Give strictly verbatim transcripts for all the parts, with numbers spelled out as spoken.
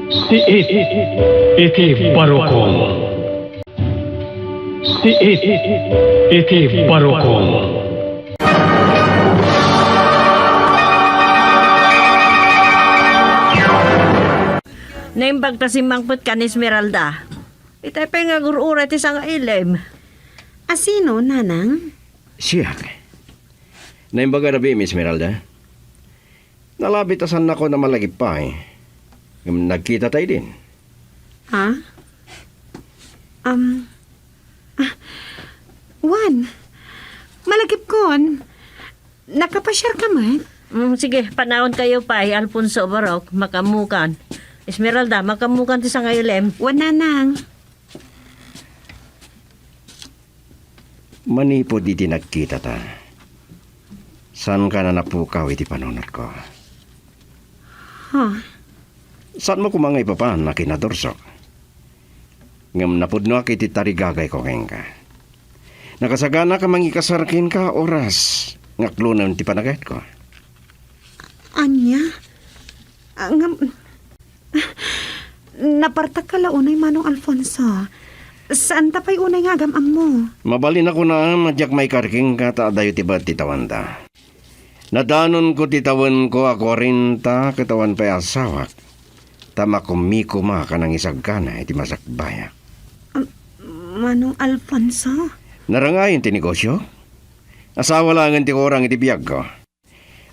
Siit iti barukong. Siit iti barukong. Naimbag ta simmangpet kan Esmeralda. Itay pay nga agur-uray ti sangailem. A sino, nanang? Siak. Naimbag a rabii, Miss Esmeralda. Nalabit a saannakon a malagip pay. Ngem nagkitata idin. Ha? Um, ah, Juan, malagipkon. Nakapasiarka met? Mm, sige, panawankayo pay, Alfonso, Barok, makaammokan. Esmeralda, makaammokan ti sangailem. Juan, nanang. Manipud iti nagkitata, saanka a napukaw iti panunotko. Ha? Saanmo koma nga ipapan a kinadursok. Ngem napudnoak iti tarigagayko kenka. Nakasaganak a mangikasar kenka oras nga aklonen ti panagayatko. Ania? Ah, ngem, napartakka la unay, Manong Alfonso. Saanta pay unay nga agam-ammo. Mabalin a kunam a diak maikar kenka ta adayo ti bayat ti tawanda. Nadanonko ti tawenko a kuarenta ket awan pay asawak, ta makummikumak a nangisagana iti masakbayak. Am, Manong Alfonso? Narangayon ti negosio? Asawa laengen ti kurang iti biagko.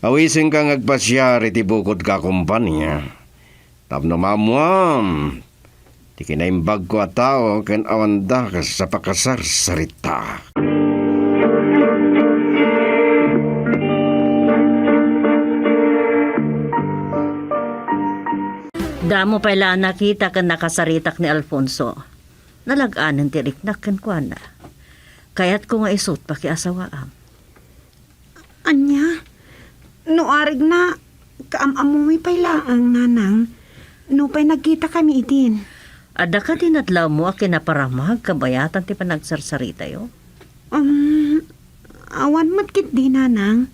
Awisenka nga agpasiar iti bukodko a kompania tapno maammuam ti kinaimbagko a tao ken awan dakes a pakasarsaritaak. Damo pay la a nakita ken nakasaritak ni Alfonso. Nalag-anen ti riknak kenkuana. Kayatko nga isut pakiasawaam. Ania? No arigna, kaam-ammomi pay laeng, nanang. Nupay nagkitakami idin. Adda kadi nadlawmo a kinaparamag kabayatan ti panagsarsaritayo? Um, awan met ketdi, nanang.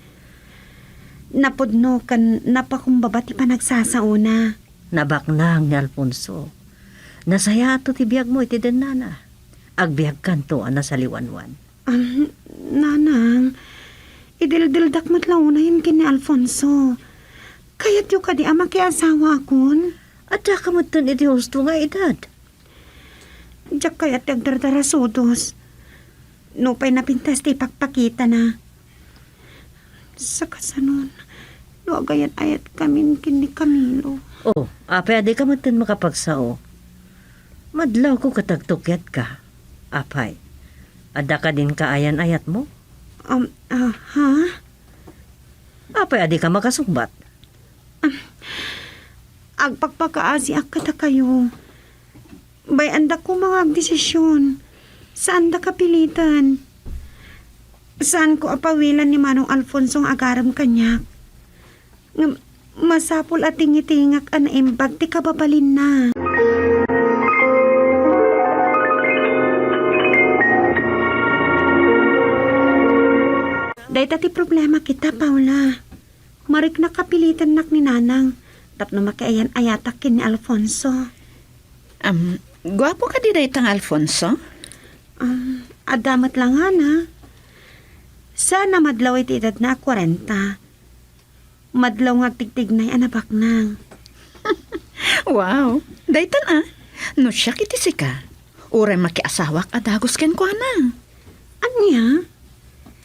Napudno ken napakumbaba ti panagsasaona. Nabaknang ni Alfonso. Nasayaatto ti biagmo iti dennana. Agbiagkanto a nasaliwanwan. Ah, nanang, idildildak met la unayen ken ni Alfonso. Kayatyo kadi a makiasawaakon? Addaka metten iti husto nga edad. Diak kayat ti agdardarasudos. Nupay napintas ti ipakpakitana. Sakasanon, no agayan-ayatkamin ken ni Camilo. Oh, apay a dika metten makapagsao? Madlawko ket agtukiatka. Apay, adda kadin kaayan-ayatmo? Um, ah, ha? Apay a dika makasungbat? Ah, agpakpakaasiak kadakayo. Bay-andak koma nga agdesision. Saanda kapiliten. Saanko a pawilan ni Manong Alfonso nga agarem kaniak. Ngem masapul a tingitingak a naimbag ti kababalinna. Dayta ti problema kita, Paula. Marikna kapilitennak ni Nanang tapno makiayan-ayatak ken ni Alfonso. Am, guapo kadi dayta nga Alfonso? Am, adda met la ngana. Saan a madlaw iti edadna a kuarenta. Madlaw nga agtigtignay a nabaknang. Wow, daytan a. No siak iti sika, uray makiasawak a dagus kenkuana. Ania?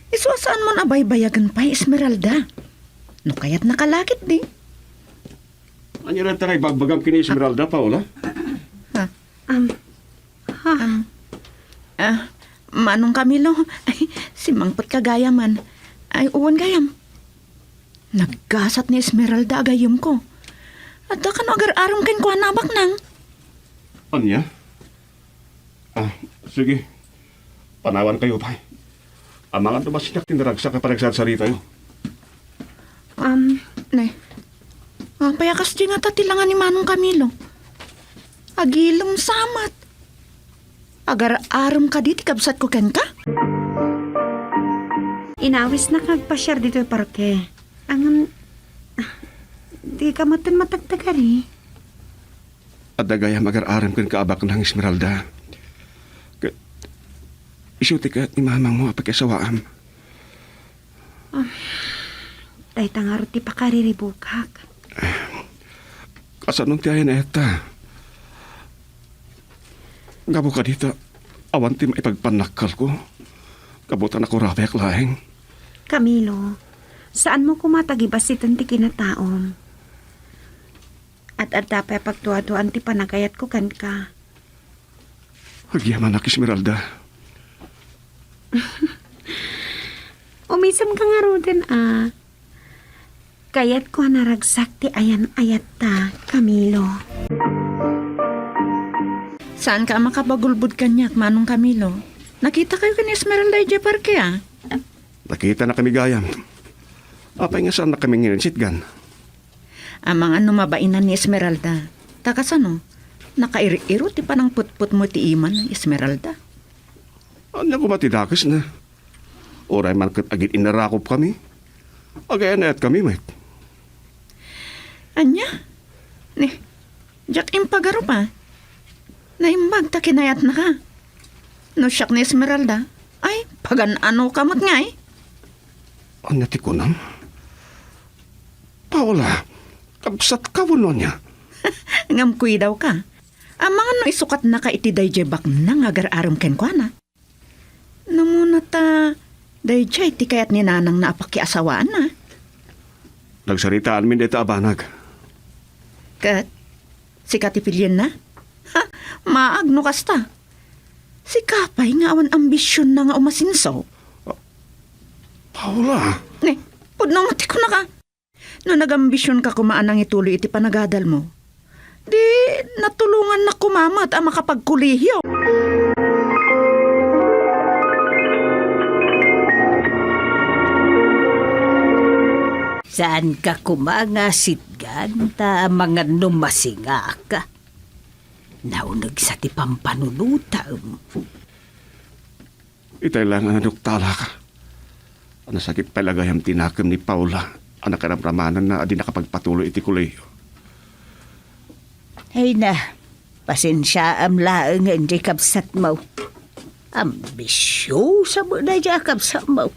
Isu a saanmon a baybayagen pay, Esmeralda. No kayatnaka la ketdi. Ania dayta nga ibagbagam ken ni Esmeralda, Paula? Ha? Am, ha? Am, ah, Manong Camilo, ay, simmangpetka gayamen. Ay, wen gayam. Naggasat ni Esmeralda a gayyemko. Adda kano agar-arem kenkuana a baknang. Ania? Ah, sige. Panawankayo pay. Amangan no masiak ti naragsak a panagsarsaritayo. Um, ne. Apay a kasdi ngata ti langa ni Manong Camilo? Agilem sa met. Agar-arem kadi ti kabsatko kenka? Inawisnak nga agpasiar ditoy parke. Ngem, ah, dika metten matagtagari. Adda gayam agar-arem kenka a baknang, Esmeralda. Ket isu ti kayat ni mamangmo a pakiasawaam. Ah, dayta ngarud ti pakariribukak. Kasano ti ayan-ayatta? Gapu kadita, awan ti maipagpannakkalko. Gapu ta nakurabiak laeng. Camilo, saanmo koma a tagibassiten ti kinataom. Ad-adda pay a pagduaduaan ti panagayatko kenka. Agyamanak, Esmeralda. Umisemka ngaruden a. Kayatko a naragsak ti ayan-ayatta, Camilo. Saanka a makapagulbod kaniak, Manong Camilo? Nakitakayo ken ni Esmeralda idiay parke, a? Nakitanakami gayam. Apay nga saannakami nga insitgan? Amangan no mabainan ni Esmeralda. Ta kasano? Nakair-iro ti panangputputmo iti iman ni Esmeralda. Ania koma ti dakesna? Uray man ket agin-inarakopkami, agayan-ayatkami met. Ania? Ni, diak impagarup a. Naimbag ta kinayatnaka. No siak ni Esmeralda, ay, pagan-anoka met ngay. Ania ti kunam? Paula, kabsatka wenno ania? Ngem kuidawka. Amangan no isukatnaka iti daydiay baknang nga agar-arem kenkuana. Namuna ta daydiay ti kayat ni nanangna a pakiasawaanna. Nagsaritaanmin dayta a banag. Ket sika ti pilienna? Ha, maag no kasta. Sika pay nga awan ambisionna nga umasenso. Paula. Ne, pudno met ti kunaka. No nagambisionka koma a nangituloy iti panagadalmo, di natulongannak koma met a makapagkolehiyo. Saanka koma nga sitgan ta amangan no masingaka. Naunegsa ti pampanunotem. Itay la nga naduktalak. Nasakit pay la gayam ti nakem ni Paula a nakaramramananna a di nakapagpatuloy iti kolehiyo. Ay na, pasensiaam laengen diay kabsatmo. Ambisiosa met daydiay a kabsatmo.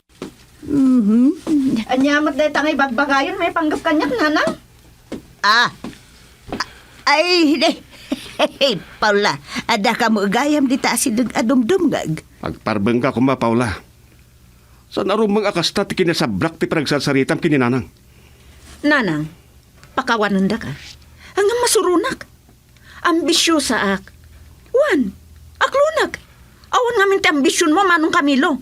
Mhm. Ania met dayta nga ibagbagayon maipanggep kaniak, nanang? Ah. Ay, ne. Paula, adda kamo gayam dita asideg a dumdumngeg. Agparbengka koma, Paula. Saan a rumbeng a kasta ti kinasablak ti panagsarsaritam ken ni nanang. Nanang, pakawanendaka. Ngem masuronak. Ambisiosaak. Wen, aklonek. Awan ngamin ti ambisionmo, Manong Camilo.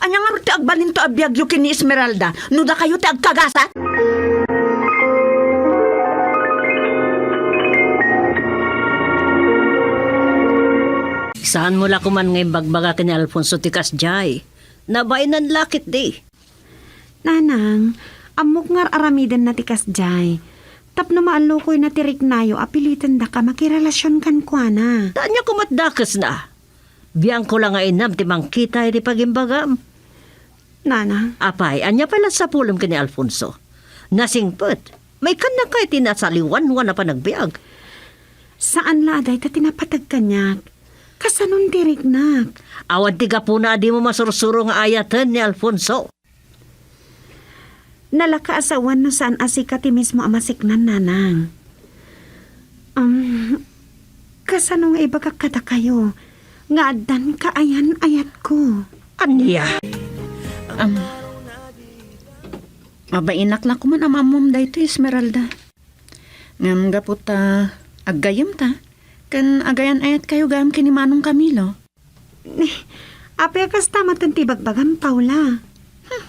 Ania ngarud ti agbalinto a biagyo ken ni Esmeralda no dakayo ti agkagasat? Saanmo la koman nga imbagbaga ken ni Alfonso ti kasdiay. Nabainan la ketdi. Nanang, ammok nga ar-aramidenna ti kasdiay. Tapno maallukoyna ti riknayo a pilitendaka a makirelasion kenkuana. Ta ania koma ti dakesna? Biangko la nga inam ti mangkita iti pagimbagam. Nanang. Apay, ania pay la sapulem ken ni Alfonso? Nasingpet. Maikannaka iti nasaliwanwan a panagbiag. Saan la a dayta ti napateg kaniak. Kasanon ti riknak? Awan ti gapuna a dimo masursuro nga ayaten ni Alfonso. Nalaka a sawen no saan a sika ti mismo a masiknan, nanang. Um, kasano nga ibagak kadakayo nga addan kaayan-ayatko? Ania? Um, mabainak la koman a maammom daytoy, Esmeralda. Ngem gapu ta aggayemta, ken agayan-ayatkayo gayam ken ni Manong Camilo. Ni, apay a kasta maten ti ibagbagam, Paula? Hmm,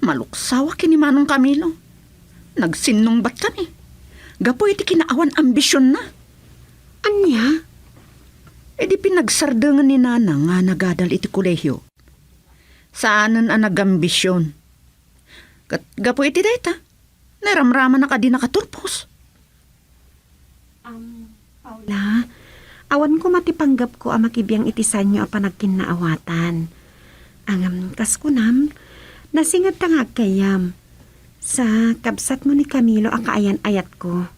maluksawa ken ni Manong Camilo. Nagsinnungbat kami. Gapu iti kinaawan ambisionna. Ania? Idi pinagsardengen ni Nanang nga nagadal iti kolehio. Saanen a nagambision. Ket gapu iti dayta, nairamramanak a di nakaturpos. Am, Paula, awan koma ti panggepko a makibiang iti saanyo a panagkinnaawatan. Ngem, kas kunam, nasingedta nga aggayyem. Sa kabsatmo ni Camilo a kaayan-ayatko.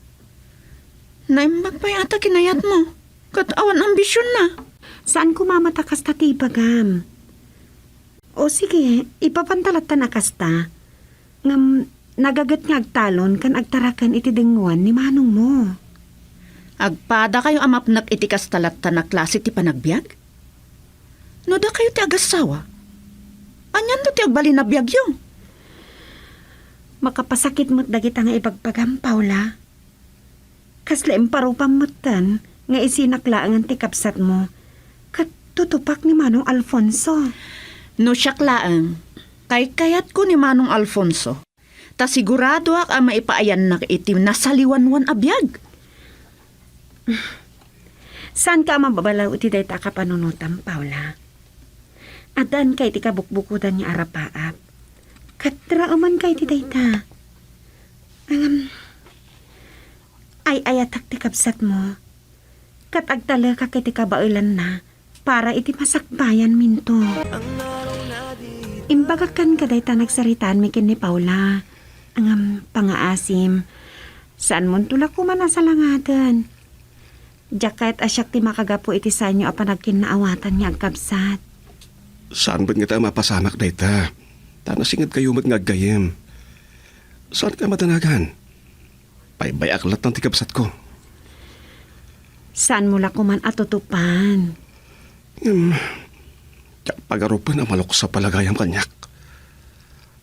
Naimbag pay a ta kinayatmo, ket awan ambisionna. Saan koma met a kasta ti ibagam. O sige, ipapanta lattan a kasta. Ngem nagaget nga agtalon ken agtaraken iti dengngoan ni manongmo. Agpadakayo a mapnek iti kasta lattan a klase ti panagbiag? No dakayo ti agassawa, anianto ti agbalin a biagyo? Makapasakit met dagita nga ibagbagam, Paula. Kasla imparupam metten nga isinak laengen ti kabsatmo ket tutupak ni Manong Alfonso. No siak laeng, kaykayatko ni Manong Alfonso, ta siguradoak a maipaayannak iti nasaliwanwan a biag. Saanka a mababalaw iti dayta a kapanunotam, Paula. Addaanka iti kabukbukodan nga arapaap. Ket raemanka iti dayta. Ngem, ay-ayatak ti kabsatmo, ket agtalekak iti kabaelanna para iti masakbayanminto. Imbagak kenka dayta nagsaritaanmi ken ni Paula. Ngem, pangaasim, saanmonto la koma a salangaden. Diak kayat a siak ti makagapu iti saanyo a panagkinnaawatan nga agkabsat. Saan met ngata a mapasamak dayta, ta nasingedkayo met nga aggayyem. Saanka a madanagan. Baybay-ak latta ti kabsatko. Saanmo la koman a tutupan. Ngem, diak pagarupen a maluksa pay la gayam kaniak.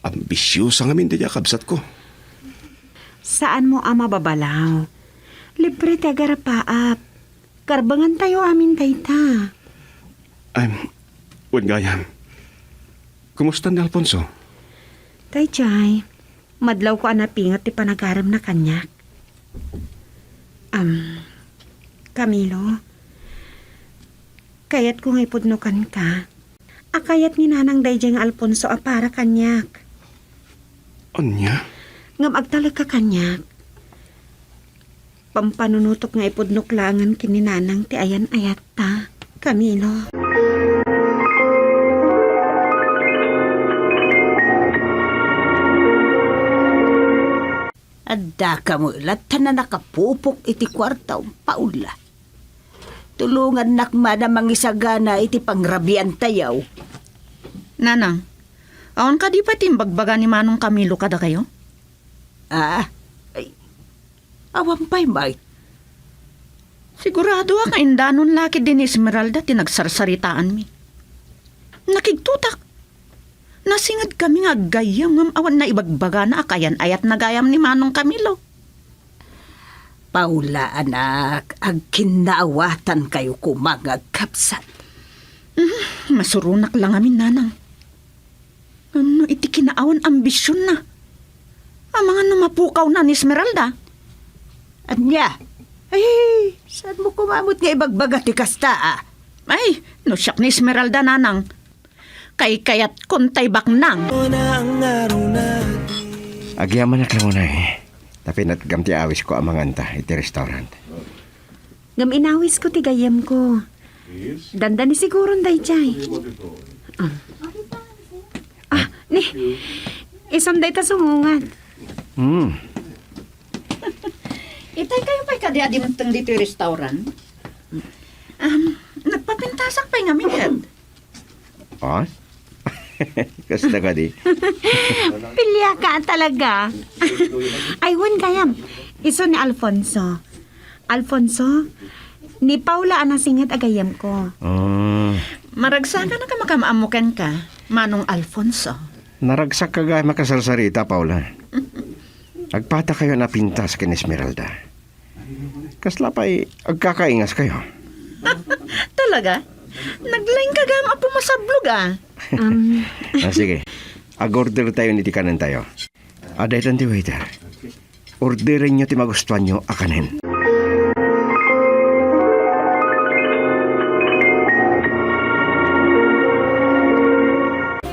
Ambisiosa ngamin daydiay a kabsatko. Saanmo a mababalaw. Libre ti agarapaap. Karbengantayo amin dayta. Ay, wen gayam. Kumusta ni Alfonso? Daydiay, madlawko a napinget ti panagaremna kaniak. Am, Camilo, kayatko nga ipudnokanka a kayat ni Nanang daydiay nga Alfonso a para kaniak. Ania? Ngem agtalekka kaniak. Pampanunotok nga ipudnok laengen ken ni Nanang ti ayan-ayatta, Camilo. Addaka met latta a nakapupok iti kuartaom, Paula. Tulongannak man a mangisagana iti pangrabiantayo. Nanang, awan kadi pay ti imbagbaga ni Manong Camilo kadakayo? Ah, ay, awan pay met. Siguradoak nga indanon la ketdi ni Esmeralda ti nagsarsaritaanmi. Nakigtotak. Nasingedkami nga aggayyem ngem awan naibagbagana a kayan-ayatna gayam ni Manong Camilo. Paula, anak, agkinnaawatankayo koma nga agkabsat. Mm, masuronak la ngamin, Nanang. Ngem no iti kinaawan ambisionna, amangan no mapukawna ni Esmeralda? Ania? Ay, saanmo koma met nga ibagbaga ti kasta, a? Ay, no siak ni Esmeralda, Nanang, kaykayatko tay baknang. Agyamanak la unay, ta pinatgam ti awisko a manganta iti restaurant. Ngem inawisko ti gayyemko. Dandani siguron daydiay. Ah. Ah, ni, isun dayta sumungat. Hmm. Itay kayo pay kadi a dimteng ditoy restaurant? Um, nagpapintasak pay ngamin ket. Ah? Kasta kadi? Piliaka talaga. Ay, wen gayam. Isu ni Alfonso. Alfonso, ni Paula a nasinget a gayyemko. Ah. Maragsakanak a makaammo kenka, Manong Alfonso. Naragsak ka gayam a kasarsarita, Paula. Agpatakayo a napintas ken Esmeralda. Kasla pay agkakaingaskayo? Talaga? Naglaingka gayam a pumasablog, a. Um. Ah, sige. Ag-ordertayon iti kanentayo. Adda itan ti waiter. Orderenyo ti magustuanyo a kanen.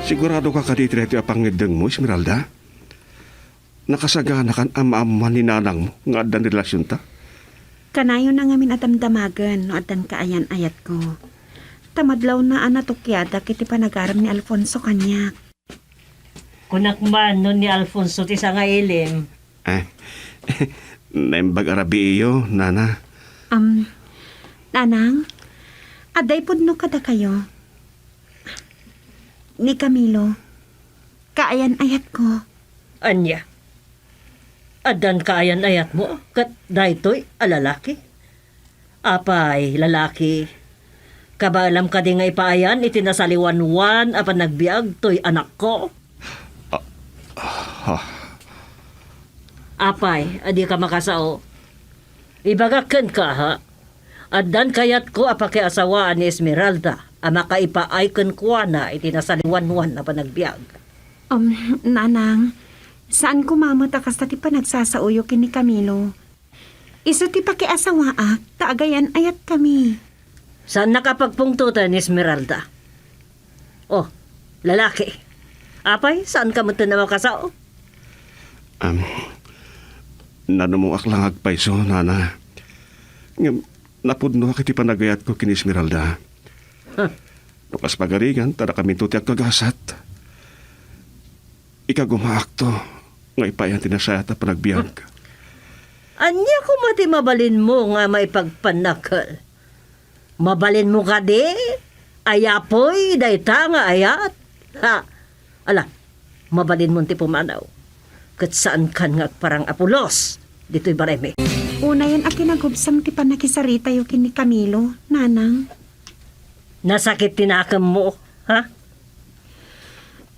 Siguradoka kadi iti daytoy a pangngeddengmo, Esmeralda? Nakasaganakan a maammuan ni nanangmo nga adda ni relasionta? Kanayon a ngamin a damdamagen no addan kaayan-ayatko. Ta madlawna a natukiadak iti panagarem ni Alfonso kaniak. Kunak man no ni Alfonso ti sangailem. Ah, Naimbag a rabiiyo, nana. Am, nanang, adda ipudno kadakayo. Ni Camilo, kaayan-ayatko. Ania? Addan kaayan-ayatmo ket daytoy a lalaki? Apay, lalaki, kabaelam kadi nga ipaayan iti nasaliwanwan a panagbiag toy anakko? Ah, ah. Apay, a dika makasao? Ibagak kenka, ha? Addan kayatko a pakiasawaan ni Esmeralda a makaipaay kenkuana iti nasaliwanwan a panagbiag. Um, nanang, saan koma met a kasta ti panagsasaoyo ken ni Camilo. Isu ti pakiasawaak, ta agayan-ayatkami. Saannaka a pagpungtoten, Esmeralda. Oh, lalaki. Apay, saanka metten a makasao? Am, nanumoak la nga agpayso, nana. Ngem, napudnoak iti panagayatko ken ni Esmeralda. Huh. No kas pagaringan, ta dakaminto ti agkagasat. Ikagumaakto nga ipaayan ti nasayaat a panagbiag. Ania koma ti mabalinmo nga maipagpannakkel? Mabalinmo kadi a yapoy dayta nga ayat? Ha? Ala, mabalinmon ti pumanaw. Ket saankan nga agparang a pulos ditoy balaymi. Unayen a kinagubsang ti pannakisaritayo ken ni Camilo, nanang. Nasakit ti nakemmo, ha?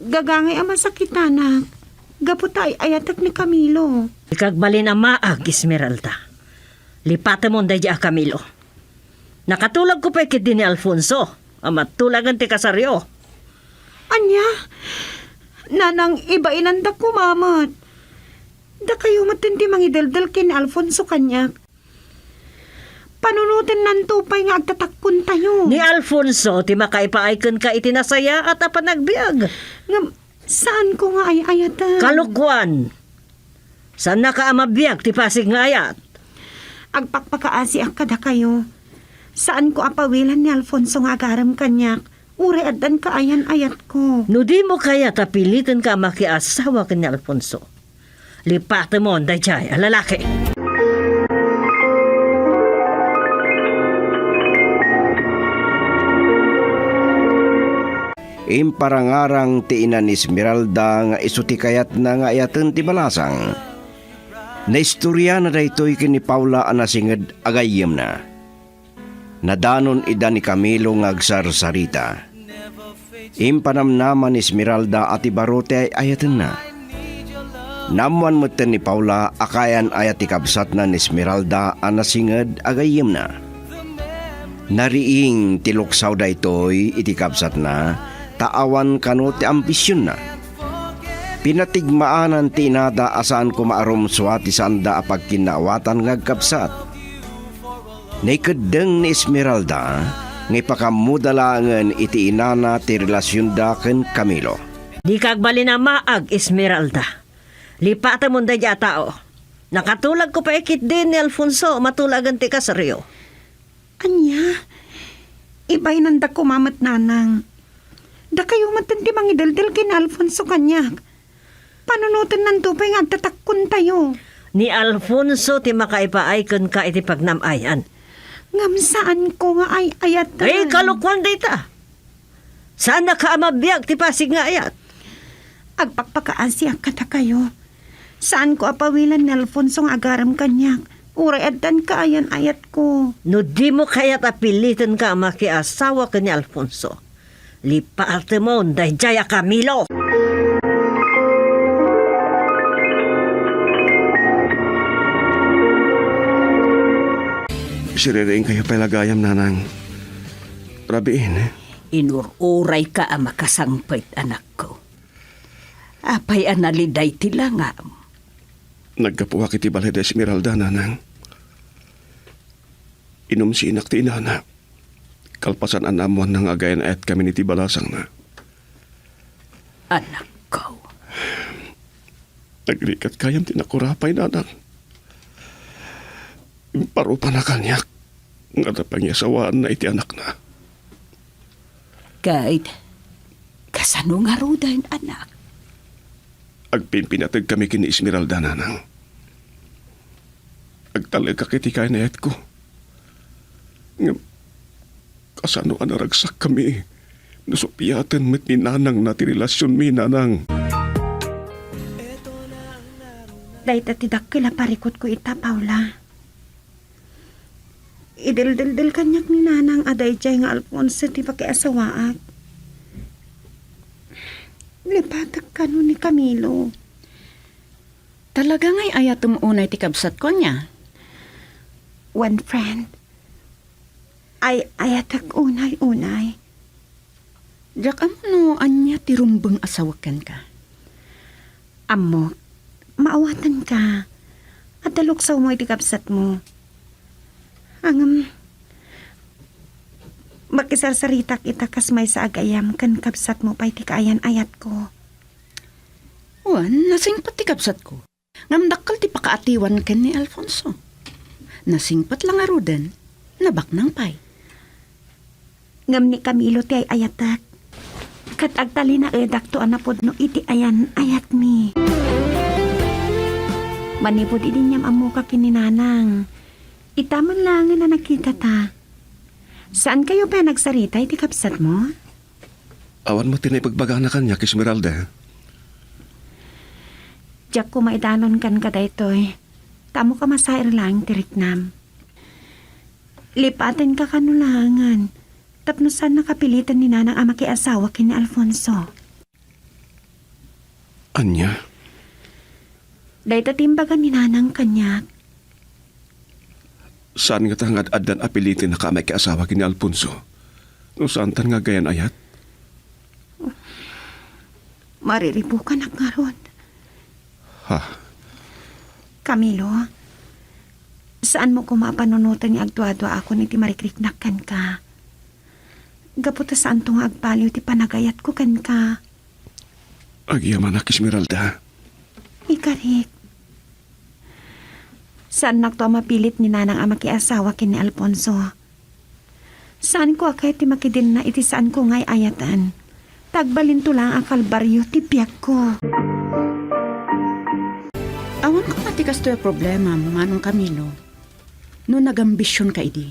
Gagangay a masakitanak gapu ta ay-ayatek ni Camilo. Ikagbalin a maag, Esmeralda. Lipatemon daydiay a Camilo. Nakatulagko pay ketdi ni Alfonso a matulagen ti kasaryo. Ania? Nanang, ibainandak koma met. Dakayo metten ti mangideldel ken ni Alfonso kaniak. Panunotennanto pay nga agtatakkontayo. Ni Alfonso ti makaipaay kenka iti nasayaat a panagbiag. Ngem, saanko nga ay-ayaten. Kalokuan! Saannaka a mabiag ti pasig nga ayat. Agpakpakaasiak kadakayo. Saanko a pawilan ni Alfonso nga agarem kaniak. Uray addan kaayan-ayatko. No dimo kayat a pilitenka a makiasawa ken ni Alfonso, lipatemon daydiay a lalaki. Imparangarang ti ina ni Esmeralda nga isu ti kayatna nga ayaten ti balasang. Naistoriana daytoy ken ni Paula a nasinged a gayyemna. Nadanon ida ni Camilo nga agsarsarita. Impanamnama ni Esmeralda a ti baro ti ay-ayatenna. Naammoan metten ni Paula a kaayan-ayat ti kabsatna ni Esmeralda a nasinged a gayyemna. Nariing ti luksaw daytoy iti kabsatna ta awan kano ti ambisionna. Pinatigmaanan ti inada a saan koma a rumsua ti saanda a pagkinnaawatan nga agkabsat. Naikeddeng ni Esmeralda nga ipakammoda laengen iti inana ti relasionda ken Camilo. Dika agbalin a maag, Esmeralda. Lipatemon daydiay a tao. Nakatulagko pay ketdi ni Alfonso a matulagen ti kasaryo. Ania? Ibainandak koma met, nanang. Dakayo metten ti mangideldel ken ni Alfonso kaniak. Panunotennanto pay nga agtatakkontayo. Ni Alfonso ti makaipaay kenka iti pagnam-ayan. Ngem saanko nga ay-ayaten. Ay, kalokuan dayta. Saannaka a mabiag ti pasig nga ayat. Agpakpakaasiak kadakayo. Saanko a pawilan ni Alfonso nga agarem kaniak. Uray addan kaayan-ayatko. No dimo kayat a pilitenka a makiasawa ken ni Alfonso, lipatemon daydiay a Camilo. Siririingkayo pay la gayam, nanang. Rabiin. Inur-urayka a makasangpet, anakko. Apay a naliday ti langam? Naggapuak iti balay da Esmeralda, nanang. Inumsinak ti inana. Kalpasan a naammoanna nga agayan-ayatkami iti balasangna. Anakko. Nagrigat gayam ti nakurapay, nanang. Imparupana kaniak nga adda pangiasawaanna iti anakna. Ket kasano ngaruden, anak? Agpimpinategkami ken ni Esmeralda, nanang. Agtalekak iti kayan-ayatko. Ngem, kasano a naragsakkami no suppiaten met ni nanangna ti relasionmi, nanang? Dayta ti dakkel a parikutko ita, Paula. Idildeldelkaniak ni nanang a daydiay nga Alfonso ti makiasawaak. Lipatek kano ni Camilo. Talaga nga ay-ayatem unay ti kabsatko, ania? One friend. Ay-ayatek unay, unay. Diak ammo no ania ti rumbeng a sawek kenka. Ammok, maawatanka. Adda luksawmo iti kabsatmo. Ngem, makisarsaritak ita kas maysa a gayyem ken kabsatmo pay ti kaayan-ayatko. Wen, nasingpet ti kabsatko. Ngem dakkel ti pakaatiwan ken ni Alfonso. Nasingpet la ngaruden, nabaknang pay. Ngem ni Camilo ti ay-ayatek, ket agtalinaedakto a napudno iti ayan-ayatmi. Manipud idi inyam-ammoka ken ni nanang, ita man laengen a nakitata. Saankayo pay a nagsarita iti kabsatmo? Awan met ti naibagbagana kaniak, Esmeralda. Diak koma idalon kenka daytoy. Ta ammok a masair laeng ti riknam. Lipatenka kano laengen tapno saannaka piliten ni nanang a makiasawa ken ni Alfonso. Ania? Dayta ti imbaga ni nanang kaniak. Saan ngata nga ad-addan a pilitennaka a makiasawa ken ni Alfonso no saantan nga agayan-ayat? Mariribukanak ngarud. Ha? Camilo, saanmo koma a panunoten nga agduaduaakon iti marikriknak kenka. Gapu ta saanto nga agbaliw ti panagayatko kenka. Agyamanak, Esmeralda. Ikarik, saannakto a mapilit ni nanang a makiasawa ken ni Alfonso. Saanko a kayat ti makidenna iti saanko nga ay-ayaten. Ta agbalinto laeng a kalbario ti biagko. Awan koma ti kastoy a problema, Manong Camilo, no nagambisionka idi.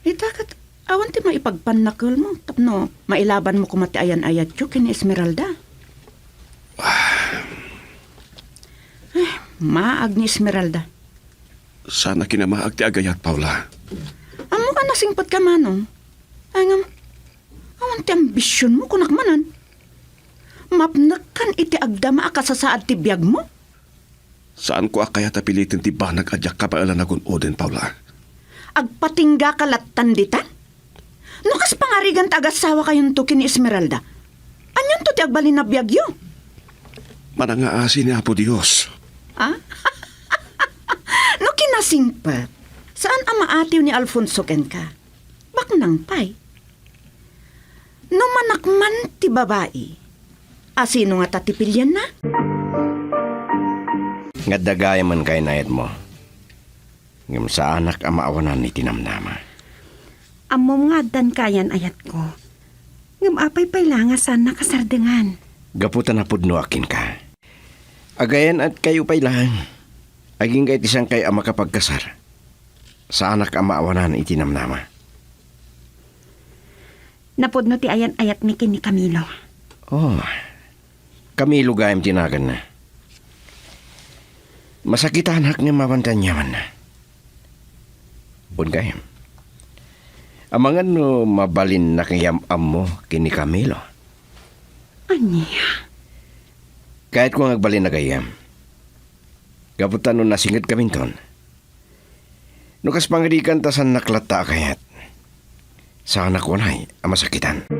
Ita ket awan ti maipagpannakelmo tapno mailabanmo koma ti ayan-ayatyo ken ni Esmeralda. Ay, maag ni Esmeralda. Saan a kinamaag ti agayat, Paula. Ammok a nasingpetka, Manong. Ay ngem, awan ti ambisionmo, kunak manen. Mapnekkan iti agdama a kasasaad ti biagmo. Saanko a kayat a piliten ti banag a diak kabaelan a gun-oden, Paula. Agpatinggaka lattan ditan? No kas pangarigan ta agasawakayonto ken ni Esmeralda, anianto ti agbalin a biagyo? Manangaasi ni Apo Dios. Ah? No kinasingpet, saan a maatiw ni Alfonso kenka? Baknang pay. No manak man ti babai, asino ngata ti pilianna? Nga adda gayam nga kayan-ayatmo, ngem saanak a maawanan iti namnama. Ammom nga addan kayan-ayatko, ngem apay pay la nga saanna kasardengan? Gapu ta napudnoak kenka. Agayan-ayatkayo pay laeng. Agingga iti saankayo a makapagkasar, saanak a maawanan iti namnama. Napudno ti ayan-ayatmi ken ni Camilo. Oh, Camilo gayam ti naganna. Masakitanak ngem awan ti aniamanna. Wen gayam. Amangan no mabalinnak nga am-ammo ken ni Camilo. Ania? Kayatko nga agbalin a gayyem. Gapu ta no nasingedkaminton, no kas pangarigan ta saannak latta a kayat, saanak unay a masakitan.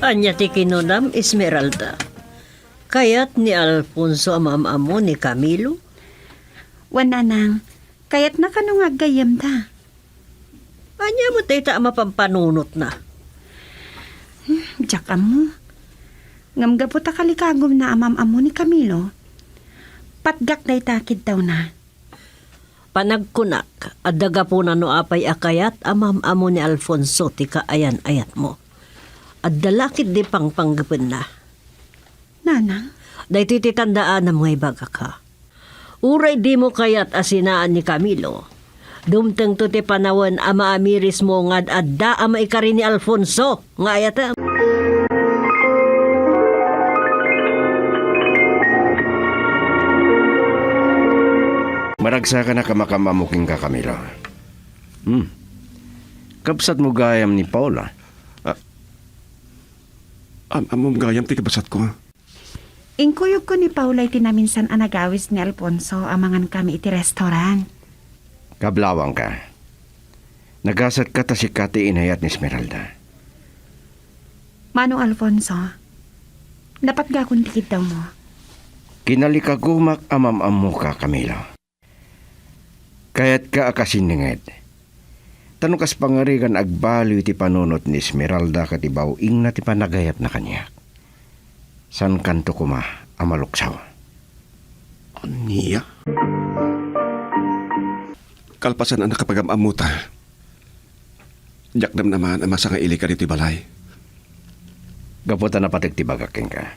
Ania ti kinunam, Esmeralda? Kayat ni Alfonso a maam-ammo ni Camilo? Wen, nanang, kayatna kano nga aggayyemda. Ania met dayta a mapampanunotna? Hmm, diak ammo. Ngem gapu ta kalikagumna a maam-ammo ni Camilo, patgak dayta a kiddawna. Panagkunak, adda gapuna no apay a kayat a maam-ammo ni Alfonso ti kaayan-ayatmo. Adda la ketdi pangpanggepenna. Nanang? Daytoy ti tandaanam nga ibagak, ha. Uray dimo kayat a sinaan ni Camilo, dumtengto ti panawen a maamirismo nga ad-adda a maikari ni Alfonso nga ayatem. Maragsakanak a makaam-ammo kenka, Camilo. Hmm. Kabsatmo gayam ni Paula. Ah, am-, ammom gayam ti kabsatko. Inkuyogko ni Paula iti naminsan a nagawis ni Alfonso a mangankami iti restaurant. Kablawangka. Nagasatka ta sika ti inayat ni Esmeralda. Manong Alfonso, napatgakon ti kiddawmo. Kinalikagumak a mam-ammoka, Camilo. Kayatka a kasinninged. Ta no kas pangarigan agbaliw ti panunot ni Esmeralda ket ibaw-ingna ti panagayatna kaniak, saankanto koma a maluksaw. Ania? Kalpasan a nakapagam-ammota, diak namnamaan a masangailik ka ditoy balay. Gapu ta napateg ti bagak kenka.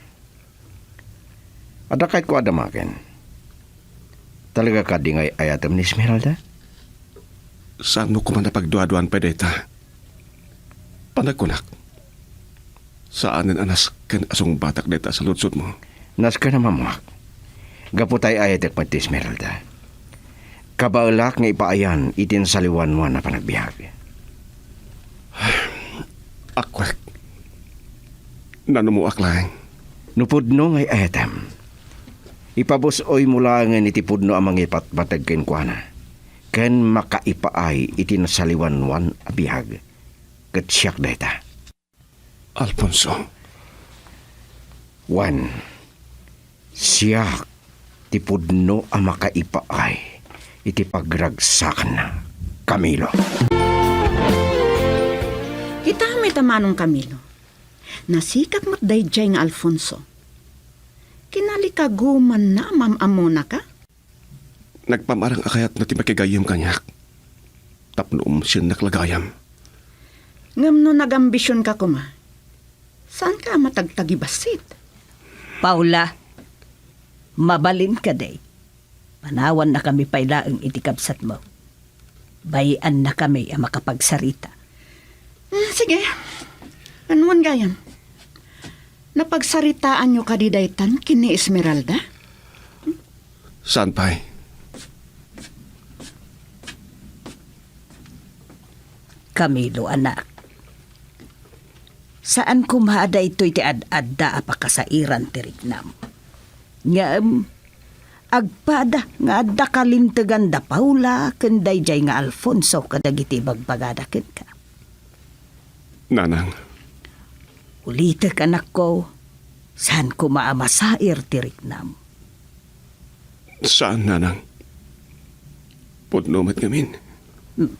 Adda kayatko a damagen. Talaga kadi nga ay-ayatem ni Esmeralda? Saanmo koma a pagduaduan pay dayta? Panagkunak, saanen a nasken a sungbatak dayta a saludsodmo. Nasken a mammuak. Gapu ta ay-ayatek met ti Esmeralda. Kabaelak nga ipaayan iti nasaliwanwan a panagbiag. Akwek. Nanumoak laeng. No pudno nga ay-ayatem, ipabus-oymo laengen iti pudno a mangipatpateg kenkuana, ken makaipaay iti nasaliwanwan a biag, ket siak dayta. Alfonso. Wen, siak ti pudno a makaipaay iti pagragsakanna, Camilo. Kita met a Manong Camilo, nasikap met daydiay nga Alfonso. Kinalikagumanna a mam-ammonaka? Nagpamarang a kayatna ti makigayyem kaniak tapno umsiennak la gayam. Ngem no nagambisionka koma, saanka a matagtagibassit? Paula, mabalin kadi. Panawannakami pay laeng iti kabsatmo. Bay-annakami a makapagsarita. Ah, sige. Anuan gayam? Napagsaritaanyo kadi daytan ken ni Esmeralda? Saan pay? Camilo, anak. Saan koma a daytoy ti ad-adda a pakasairan ti riknam. Ngem, agpada nga adda kalintegan da Paula ken daydiay nga Alfonso kadagiti ibagbagada kenka. Nanang. Ulitek, anakko, saan koma a masair ti riknam. Saan, Nanang. Pudno met ngamin. Hmm.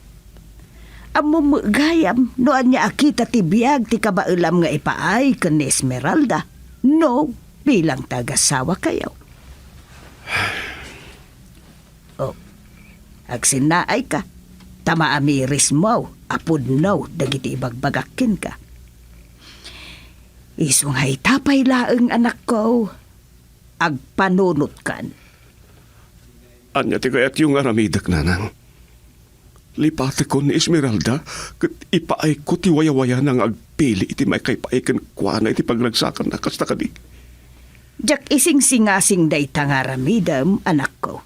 Ammom met gayam no ania a kita ti biag ti kabaelam nga ipaay ken ni Esmeralda, no bilang ti agasawakayo. Oh, agsinnaayka, ta maamirismo a pudno dagiti ibagbagak kenka. Isu nga ita pay laeng, anakko, agpanunotkan. Ania ti kayatyo nga aramidek, Nanang? Lipatekon ni Esmeralda ket ipaayko ti wayawayana nga agpili iti maikaipaay kenkuana iti pagragsakanna, kasta kadi? Diak isingsingasing dayta nga aramidem, anakko.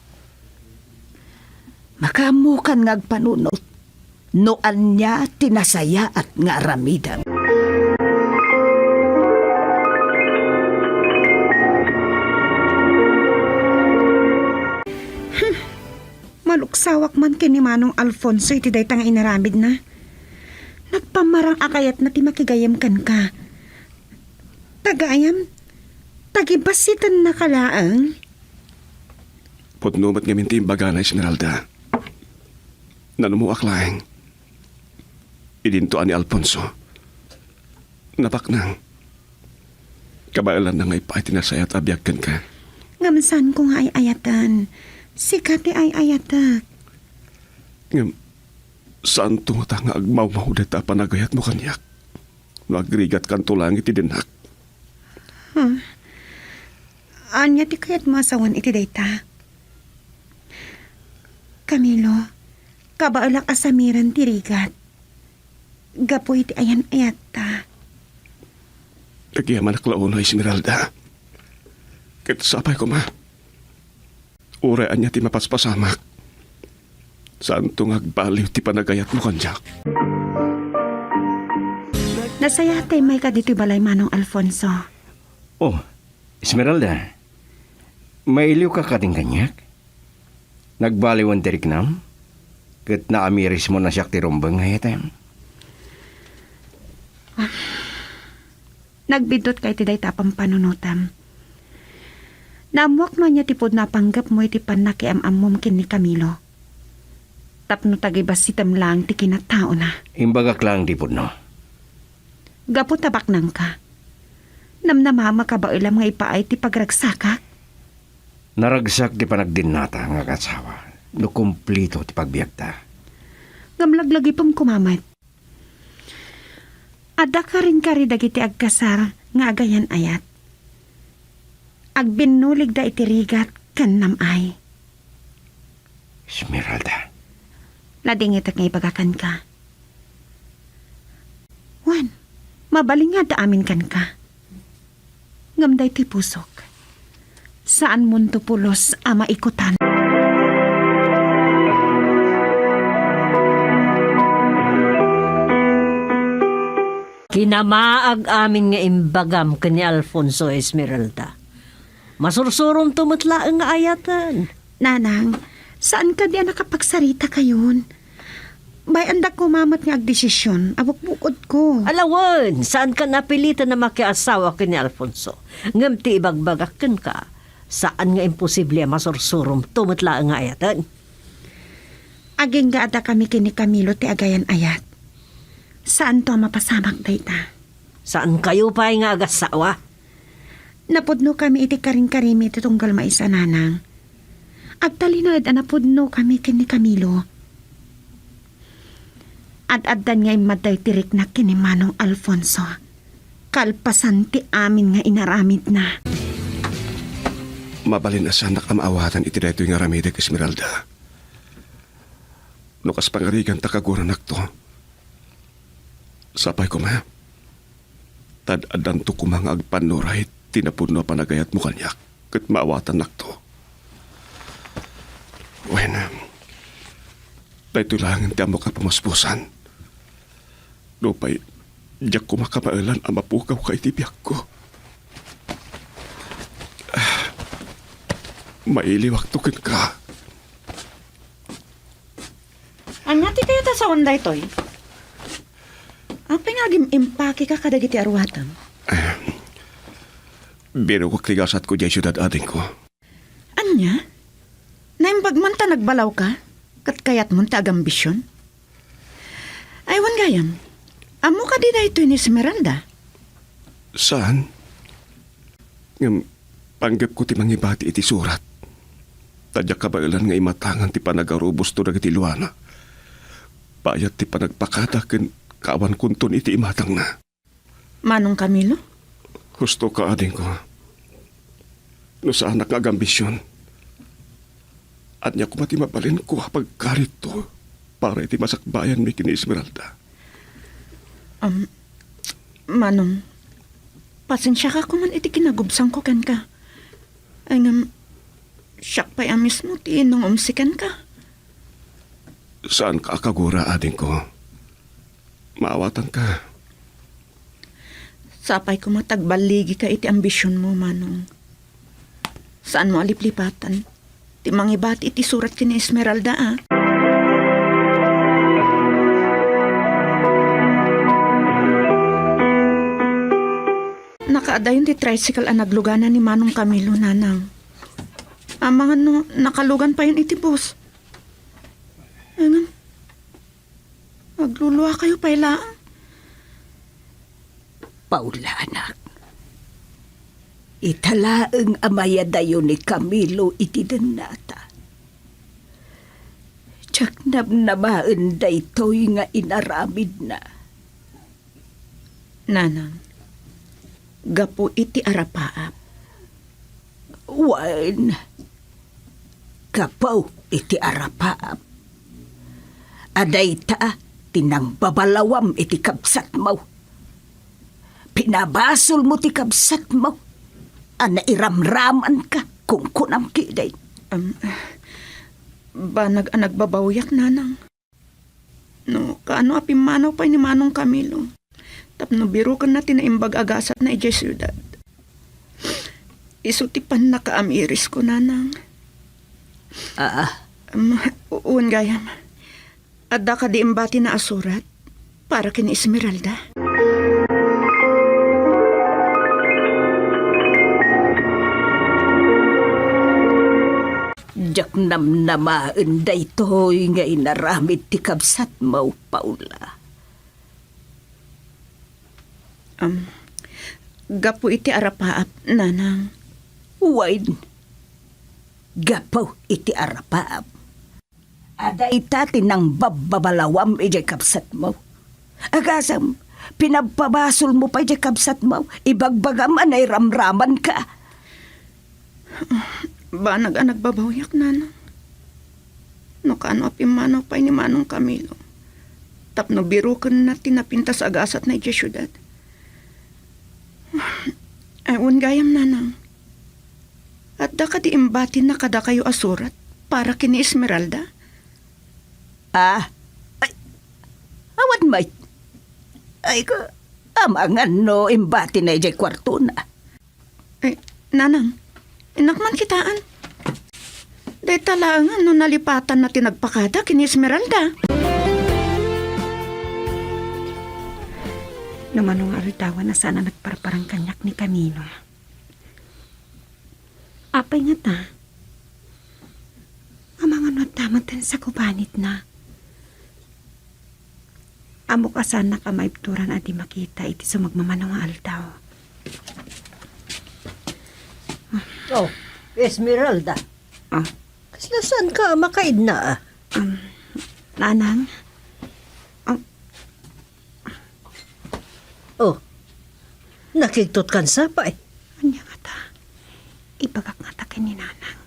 Makaammokan nga agpanunot no ania ti nasayaat nga aramidem. Hmm. Maluksawak man ken ni Manong Alfonso iti dayta nga inaramidna. Nagpamarang a kayatna ti makigayyem kenka. Ta gayam, tagibassitennaka laeng. Pudno met ngamin ti imbagana, Esmeralda. Nanumoak laeng. Idinto a ni Alfonso. Napaknang. Kabaelanna nga ipaay ti nasayaat a biag kenka. Ngem saanko nga ay-ayaten. Sika ti ay-ayatek. Ngem, saanto ngata nga agmawmaw dayta a panagayatmo kaniak no agrigatkanto laeng iti dinnak? Huh? Ania ti kayatmo a sawen iti dayta? Camilo, kabaelak a samiren ti rigat gapu iti ayan-ayatta. Agyamanak la unay, Esmeralda. Ket sapay koma, uray ania ti mapaspasamak, saanto nga agbaliw ti panagayatmo kaniak. Nasayaat ta immayka ditoy balay, Manong Alfonso. Oh, Esmeralda, mailiwka kadin kaniak? Nagbaliwen ti riknam, ket naamirismo na siak ti rumbeng nga ayatem. Nagbiddut ka iti dayta a pampanunotem. Naammuak no ania ti pudno a panggepmo iti pannakiam-ammom ken ni Camilo. Tapno tagibasitem laeng ti kinataona. Imbagak laeng ti pudno. Gapu ta baknangka, namnamaem a kabaelam nga ipaay ti pagragsakak. Naragsak ti panagdinnata nga agasawa no kumplito ti pagbiagta. Ngem laglagipem koma met. Adda karinkari dagiti agkasar nga agayan-ayat. Agbinnuligda iti rigat ken nam-ay. Esmeralda. Nadingitek nga ibaga kenka. Wen, mabalin nga adda amin kenka. Ngem daytoy pusok, saanmonto pulos a maikutan. Kinamaag amin nga imbagam ken ni Alfonso, Esmeralda. Masursuromto met laeng nga ayaten. Nanang, saan kadi a nakapagsarita kayon? Bay-andak koma met nga agdesision a bukbukodko. Ala wen, saankan a piliten a makiasawa ken ni Alfonso. Ngem ti ibagbagak kenka, saan nga imposible a masursuromto met laeng nga ayaten. Agingga adda kami ken ni Camilo ti agayan-ayat. Saanto a mapasamak dayta. Saankayo pay nga agasawa? Napudno kami iti karinkarimi iti tunggal maysa, Nanang. Agtalinaed a napudno kami ken ni Camilo. Ad-addan nga immadday ti riknak ken ni Manong Alfonso. Kalpasan ti amin nga inaramidna. Mabalin a saannak a maawatan iti daytoy nga aramidek, Esmeralda. No kas pangarigan ta kaguranakto, sapay koma. Tad-addanto koma nga agpannuray ti napudno a panagayatmo kaniak ket maawatannakto. Wen, daytoy laengen ti ammok a pamuspusan. Nupay diak koma kabaelan a mapugawka iti biagko, mailiwakto kenka. Ania ti kayat a sawen daytoy? Apay nga agim-impakeka kadagiti aruatem? Eh, birukak ti gasatko diay siudad, adingko. Ania? Naimbag man ta nagbalawka? Ket kayatmon ti agambision? Ay, wen gayam, ammo kadi daytoy ni Esmeralda? Saan? Ngem panggepko ti mangibati iti surat. Ta diak kabaelan nga imatangan ti panagarubosto dagiti luana. Bayat ti panagpakada ken kaawankonton iti imatangna. Manong Camilo? Husto ka, adingko. No saanak nga agambision, ania koma ti mabalinko a pagkaritto para iti masakbayanmi ken ni Esmeralda? Um, Manong, pasensiaka koman iti kinagubsangko kenka. Ay ngem, siak pay a mismo ti nangumsi kenka. Saanka a kagura, adingko. Maawatanka. Sapay koma ta agballigika iti ambisionmo, Manong. Saanmo a liplipatan ti mangibati iti surat ken ni Esmeralda, a? Nakaadayon ti tricycle a naglugana ni Manong Camilo, Nanang. Amangan no nakalugan payon iti bus. Ngem, agluluakayo pay laeng. Paula, anak. Ita laeng a mayadayo ni Camilo iti dennata. Diak namnamaen daytoy nga inaramidna. Nanang, gapu iti arapaap. Wen, Gapu iti arapaam a dayta ti nangbabalawam iti kabsatmo. Pinabasolmo ti kabsatmo a nairamramanka, kunkunam ketdi. Am, banag a nagbabawiak, nanang. No kaano a pimmanaw pay ni Manong Camilo tapno birokenna ti naimbag a gasatna idiay siudad. Isu ti pannakaamirisko, nanang. Ah. Um, u-, wen gayam. Adda kadi imbatina a surat para ken ni Esmeralda? Diak namnamaen daytoy nga inaramid ti kabsatmo, Paula. Um, gapu iti arapaap, nanang. Wen, gapu iti arapaap a dayta ti nangbabalawam idiay kabsatmo. Agasem, pinabpabasolmo pay diay kabsatmo, ibagbagam a nairamramanka. Banag a nagbabawiak, nanang. No kaano a pimmanaw pay ni Manong Camilo tapno birokenna ti napintas a gasatna idiay siudad. Ay, wen gayam, nanang. Adda kadi imbatina kadakayo a surat para ken ni Esmeralda? Ah, ay, awan met. Ay, ka, amangan no imbatina idiay kuartona. Ay, nanang, innak man kitaan. Dayta laengen no nalipatanna ti nagpakada ken ni Esmeralda. No mano nga aldawan a saan a nagparparang kaniak ni Camilo. Apay ngata? Amangan no adda met ti sagubanitna. Ammok a saannak a maibturan a di makita iti sumagmamano nga aldaw. Oh, Esmeralda. Ah? Kasla saanka a makaidna, ah? Um, nanang? Um, Oh, nakigtot kan sapay. Ania ngata? Ibagak ngata ken ni nanang.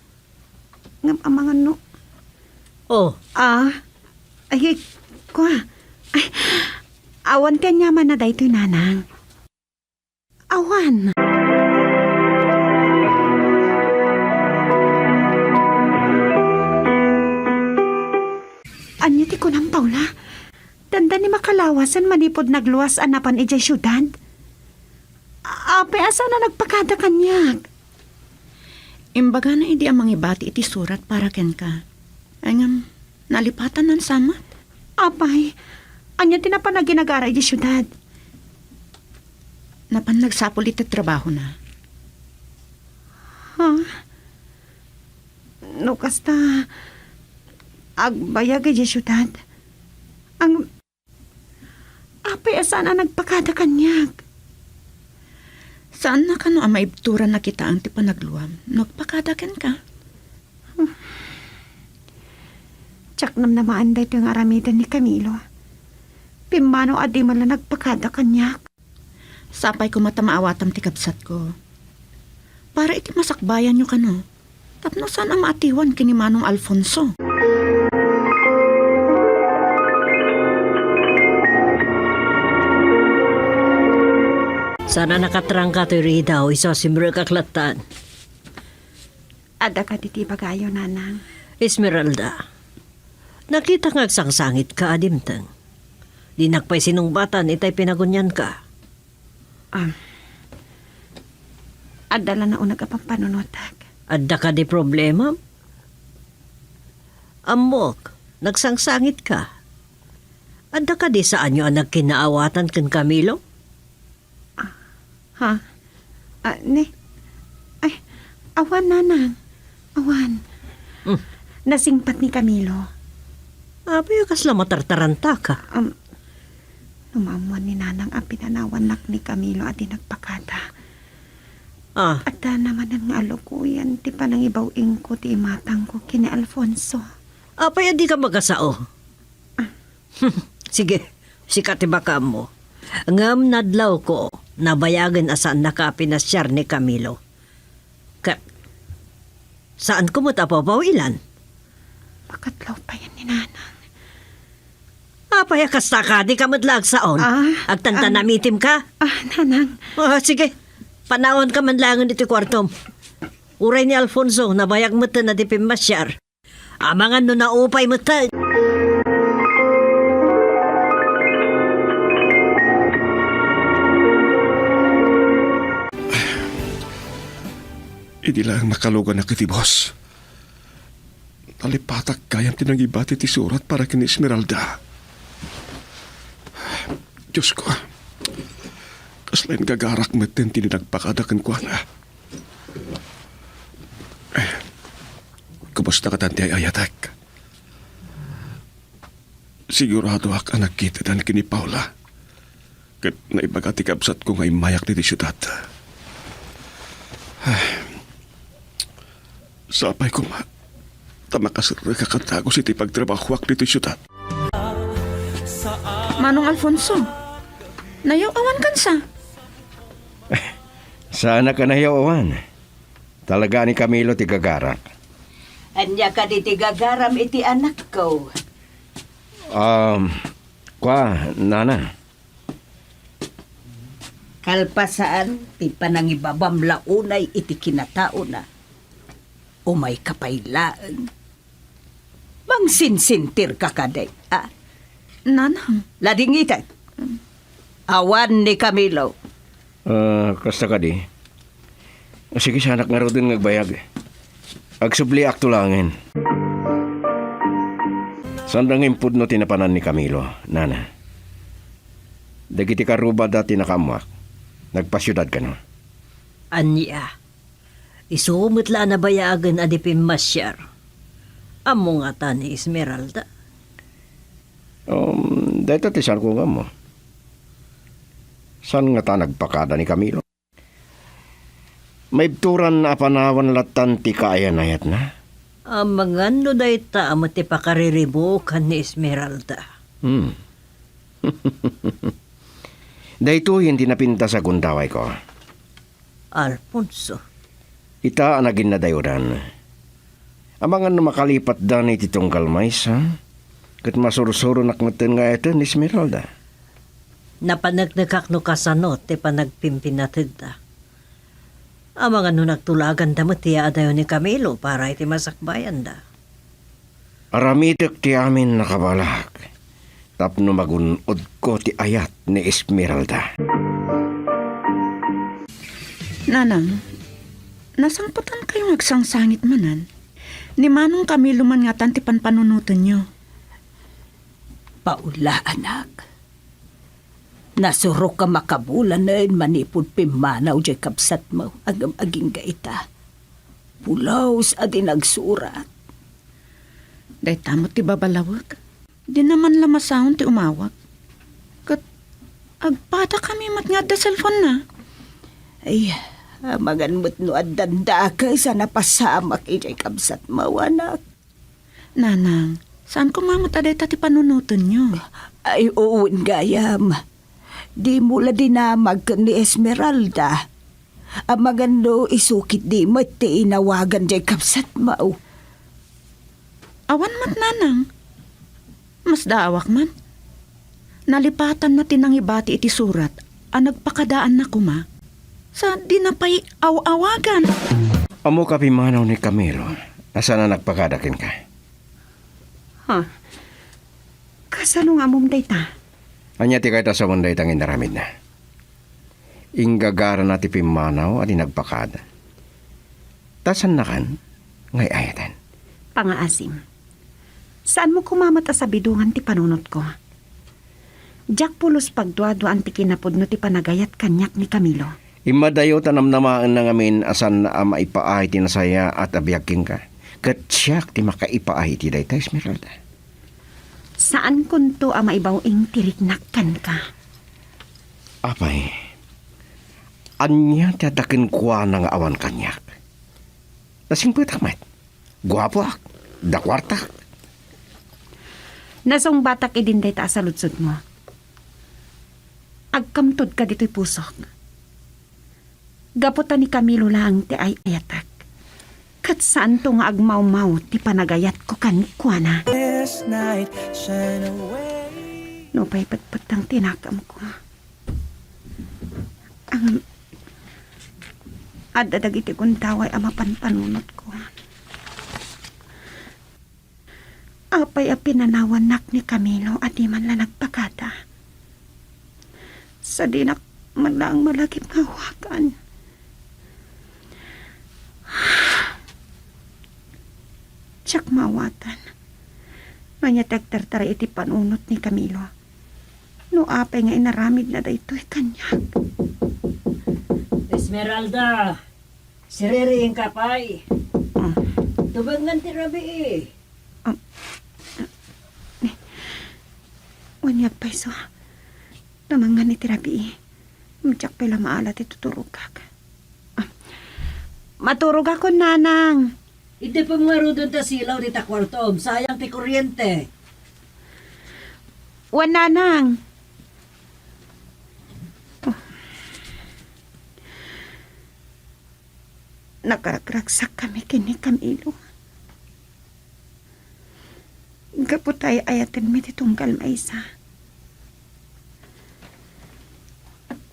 Ngem amangan no. Oh. Ah, ay, kua. Ay, awan ti aniamanna daytoy, nanang. Awan. Ania ti kunam, Paula? Dandani makalawasen manipud nagluas a napan idiay siudad? Apay a saan a nagpakada kaniak? Imbagana idi a mangibati iti surat para kenka. Ay ngem, nalipatanna sa met. Apay, ania ti napan a ginagara idiay siudad? Napan nagsapul iti trabahona. Ha? No kasta, agbayag idiay siudad. Ang Apay a saan a nagpakada kaniak? Saanna kano a maibturan a kitaen ti panagluam no agpakada kenka? Diak namnamaen daytoy nga aramiden ni Camilo. Pimmanaw a di man la nagpakada kaniak. Sapay koma ta maawatam ti kabsatko. Para iti masakbayanyo kano, tapno saan a maatiwan ken ni Manong Alfonso. Saan a nakatrangka toy ridaw, isu a simrekak lattan. Adda kadi ti ibagayo, Nanang? Esmeralda, nakitak nga agsangsangitka a dimteng. Dinak pay sinungbatan itay pinagunianka. Ah, adda la nauneg a pampanunotek. Adda kadi problema? Ammok, nagsangsangitka. Adda kadi saanyo a nagkinaawatan ken Camilo? Ah, ha? Ah, ne? Ay, awan, Nanang. Awan. Hmm. Nasingpat ni Camilo. Apay a kasla matartarantaka? Um, no maammuan ni Nanang a pinanawannak ni Camilo a di nagpakada. Ah. Adda manen nga alukoyan ti panangibaw-ingko ti imatangko ken ni Alfonso. Apay a dika magasao? Ah. Sige, sika ti makaammo. Ngem nadlawko, nabayagen a saannaka a pinasiar ni Camilo. Ket, saanko met a papawilan. Pakadlaw payen ni Nanang. Apay a kasta ka? Di ka met la agsaon? Ah, agtantanamitim ka? Ah, Nanang. Ah, sige. Panawan ka man laengen iti kuartom. Uray ni Alfonso, nabayag met a di pimmasiar. Amangan no naupay met. Idi laeng nakaluganak iti bus, nalipatak gayam ti nangibati ti surat para ken ni Esmeralda. Dios ko, kasla ingagarak metten ti nagpakada kenkuana. Kumusta katan ti ay-ayatek? Siguradoak a nagkitadan ken ni Paula. Ket naibaga ti kabsatko nga immayak ditoy siudad. Sapay koma ta makaserrek a kadagus iti pagtrabahoak ditoy siudad. Manong Alfonso, nayaw-awan kansa? Saanak a nayaw-awan. Talaga ni Camilo ti gagarak. Ania kadi ti gagaram iti anakko? Um, kwa, nana. Kalpasan ti panangibabam la unay iti kinataona, umayka pay laeng. Mangsinsintirka kadi, a? Nanang. Ladingitek. Awan ni Camilo. Ah, kasta kadi? Sige, saanak ngaruden nga agbayag. Agsubliakto laengen. Saanda nga impudno ti napanan ni Camilo, nana. Dagiti karrubada ti nakaammoak. Nagpasiudad kano? Ania? Isu met la a nabayagen a di pimmasiar. Ammo ngata ni Esmeralda? Um, dayta ti saanko nga ammo. Saan ngata nagpakada ni Camilo? Maibturan a panawan lattan ti kaayan-ayatna. Amangan no dayta met ti pakariribuk ken ni Esmeralda. Hmm. Daytoyen ti napintas a gundawayko. Alfonso. Ita a naginnadayodan. Amangan no makalipatda iti tunggal maysa, ket masursuronak metten nga ayaten ni Esmeralda. Napaneknekak no kasano ti panagpimpinatedda. Amangan no nagtulaganda met ti yaadayo ni Camilo para iti masakbayanda. Aramidek ti amin a kabalak tapno magun-odko ti ayat ni Esmeralda. Nanang, nasangpetankayo nga agsangsangit manen? Ni Manong Camilo man ngatan ti panpanunotenyo. Paula, anak. Nasurok a makabulanen manipud pimmanaw diay kabsatmo, ngem agingga ita. Pulos a di nagsurat. Dayta met ti babalawek. Dina man la masaon ti umawag. Ket agpadakami met nga adda cellphone-na. Ay, amangan met no addan dakes a napasamak idiay kabsatmo, anak. Nanang, saan koma met a dayta ti panunotenyo? Ay, wen gayam. Dimo la dinamag ken ni Esmeralda. Amangan no isu ketdi met ti inawagan diay kabsatmo. Awan met, Nanang. Masdaawak man. Nalipatanna ti nangibati iti surat a nagpakadaanna koma. Sa dina pay aw-awagan. Ammok a pimmanaw ni Camilo a saan a nagpakada kenka? Ha? Kasano nga ammom dayta? Ania ti kayatmo a sawen dayta nga inaramidna? Inggagarana ti pimmanaw a di nagpakada. Ta saannakan nga ay-ayaten. Pangaasim. Saanmo koma met a sabidongan ti panunotko. Diak pulos pagduaduaan ti kinapudno ti panagayat kaniak ni Camilo. Immadayo ta namnamaenna ngamin a saanna a maipaay ti nasayaat a biag kenka. Ket siak ti makaipaay iti dayta, Esmeralda. Saankonto a maibaw-ing ti riknak kenka. Apay, ania ti adda kenkuana nga awan kaniak? Nasingpetak met. Guapoak. Adda kuartak. Nasungbatak idin dayta a saludsodmo. Agkamtodka ditoy pusok. Gapu ta ni Camilo laeng ti ay-ayatek. Ket saanto nga agmawmaw ti panagayatko kenkuana. This night, shine away. Nupay petpetteng ti nakamko, ngem adda dagiti gundaway a mapanpanunotko. Apay a pinanawannak ni Camilo a di man la nagpakada? Sadinak man laeng malagip nga awagan. Diak maawatan no ania ti agtartaray iti panunot ni Camilo. No apay nga inaramidna daytoy kaniak. Esmeralda, siririingka pay. Ah. Tubengan ti rabii. Ah. Wen, agpayso. Tumengan iti rabii. Diak pay la maala ti tuturogak. Ah. Maturogakon, nanang. Idi pay ngaruden ta silaw dita kuartom, sayang ti kuryente. Wen, nanang. Oh. Nakaragragsakkami ken ni Camilo. Gapu ta ay-ayatenmi ti tunggal maysa.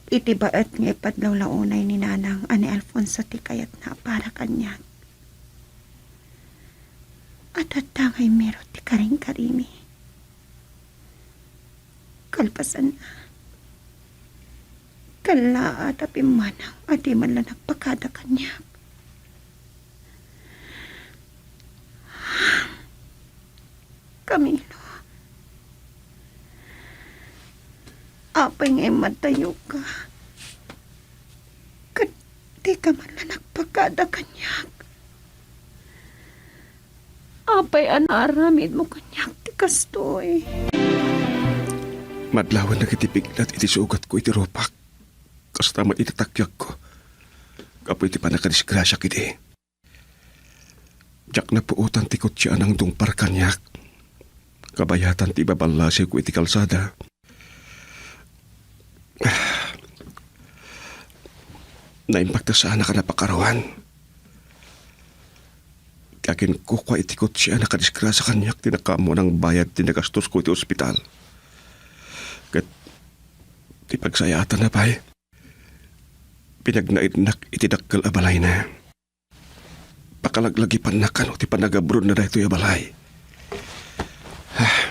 Iti baet nga ipadlawlawnay ni Nanang a ni Alfonso ti kayatna a para kaniak, adda ngay meron ti karingkarimi. Kalpasanna, kallaat a pimmanaw a di man la nagpakada kaniak. Camilo, apay nga immadtayoka? Ket dika man la nagpakada kaniak. Apay a naaramidmo kaniak ti kastoy? Madlawen dagiti piglat iti sugatko iti rupak, kasta met iti takyagko, gapu iti pannakadisgrasiak idi. Diak napuotan ti kotse a nangdungpar kaniak. Kabayatan ti ibaballasiwko iti kalsada. Naimbag ta saanak a napakaruan. Aginkukua iti kotse a nakadisgrasya kaniak ti nakaammo a nangbayad ti nagastosko iti ospital. Ket ti pagsayaatanna pay, pinagnaednak iti dakkel a balayna. Pakalaglagipanna kano ti panagabronna daytoy a balay. Ah,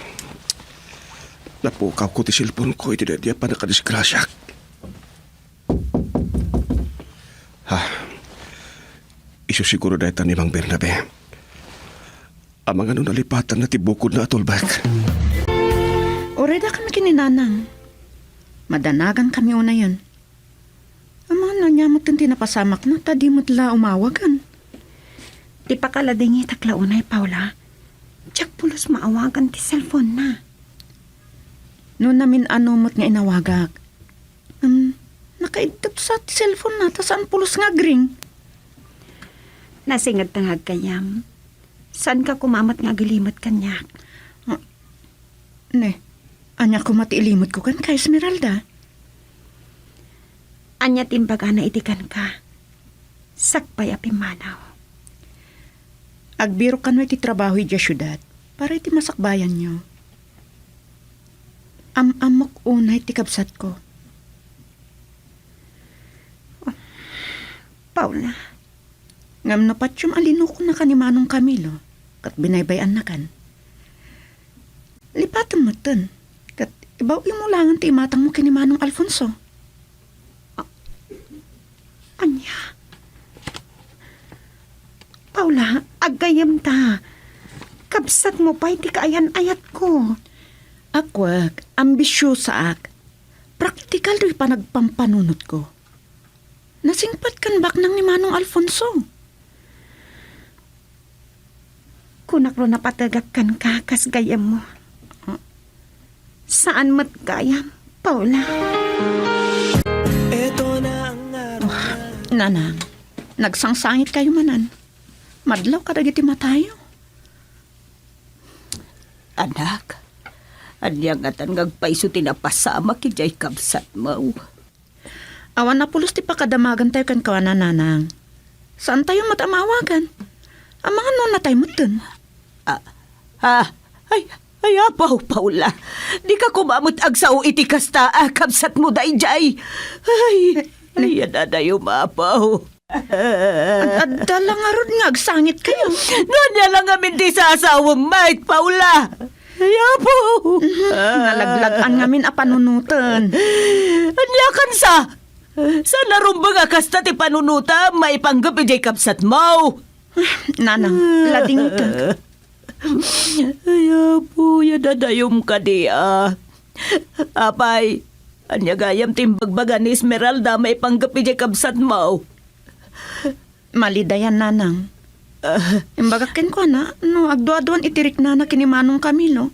napukawko ti cellphone-ko iti daydi a pannakadisgrasiak. Ah, isu siguro dayta ni Mang Bernabe. Amangan no nalipatanna ti bukodna a tulbek. Uray dakami ken ni Nanang. Madanagankami unayen. Amangan no ania met ti napasamakna ta di met la umawagan. Ti pakaladingitak la unay, Paula, diak pulos maawagan ti cellphone-na. No namin-ano met nga inawagak, ngem nakaiddep sa ti cellphone-na ta saan pulos nga agring. Nasingedta nga aggayyem. Saanka koma met nga agilimut kaniak. Ah, ne, ania koma ti ilimutko kenka, Esmeralda? Ania ti imbagana iti kenka sakbay a pimmanaw? Agbirok kano iti trabaho idiay siudad para iti masakbayanyo. Am-ammok unay ti kabsatko. Paula. Ngem no patiem a linukonaka ni Manong Camilo ket binaybay-annakan, lipatem metten ket ibaw-im laengen ti imatangmo ken ni Manong Alfonso. A-, ania? Paula, aggayyem ta. Kabsatmo pay ti kaayan-ayatko. Akwek, ambisiosaak. Praktikal ti panagpampanunotko. Nasingpet ken baknang ni Manong Alfonso. Kunak no napategak kenka kas gayyemmo. Ah. Saan met gayam, Paula. Eto na ang araw. Oh, Nanang, nagsangsangitkayo manen. Madlaw kadagiti matayo. Anak, ania ngatan nga agpayso ti napasamak idiay kabsatmo? Awan a pulos ti pakadamagantayo kenkuana, Nanang. Saantayo met a maawagan. Amangan no natay metten. Ah, ah, ay, ay, apaw, Paula. Dika koma met agsao iti kasta a kabsatmo daydiay. Ay, ay, adadayo, apaw. Ad-, adda la ngarud nga agsangitkayo. No ania la ngamin ti sasawem met, Paula? Ay, apo! Mhm. Nalaglag-an ngamin a panunoten. Ania kansa? Saan a rumbeng a kasta ti panunotam maipanggep idiay kabsatmo? Nanang, ladingitek. Ay, apo, adadayom kadi a. Apay, ania gayam ti imbagbaga ni Esmeralda maipanggep idiay kabsatmo? Malidayan, Nanang. Ah. Imbagak kenkuana no agduaduan iti riknana ken ni Manong Camilo.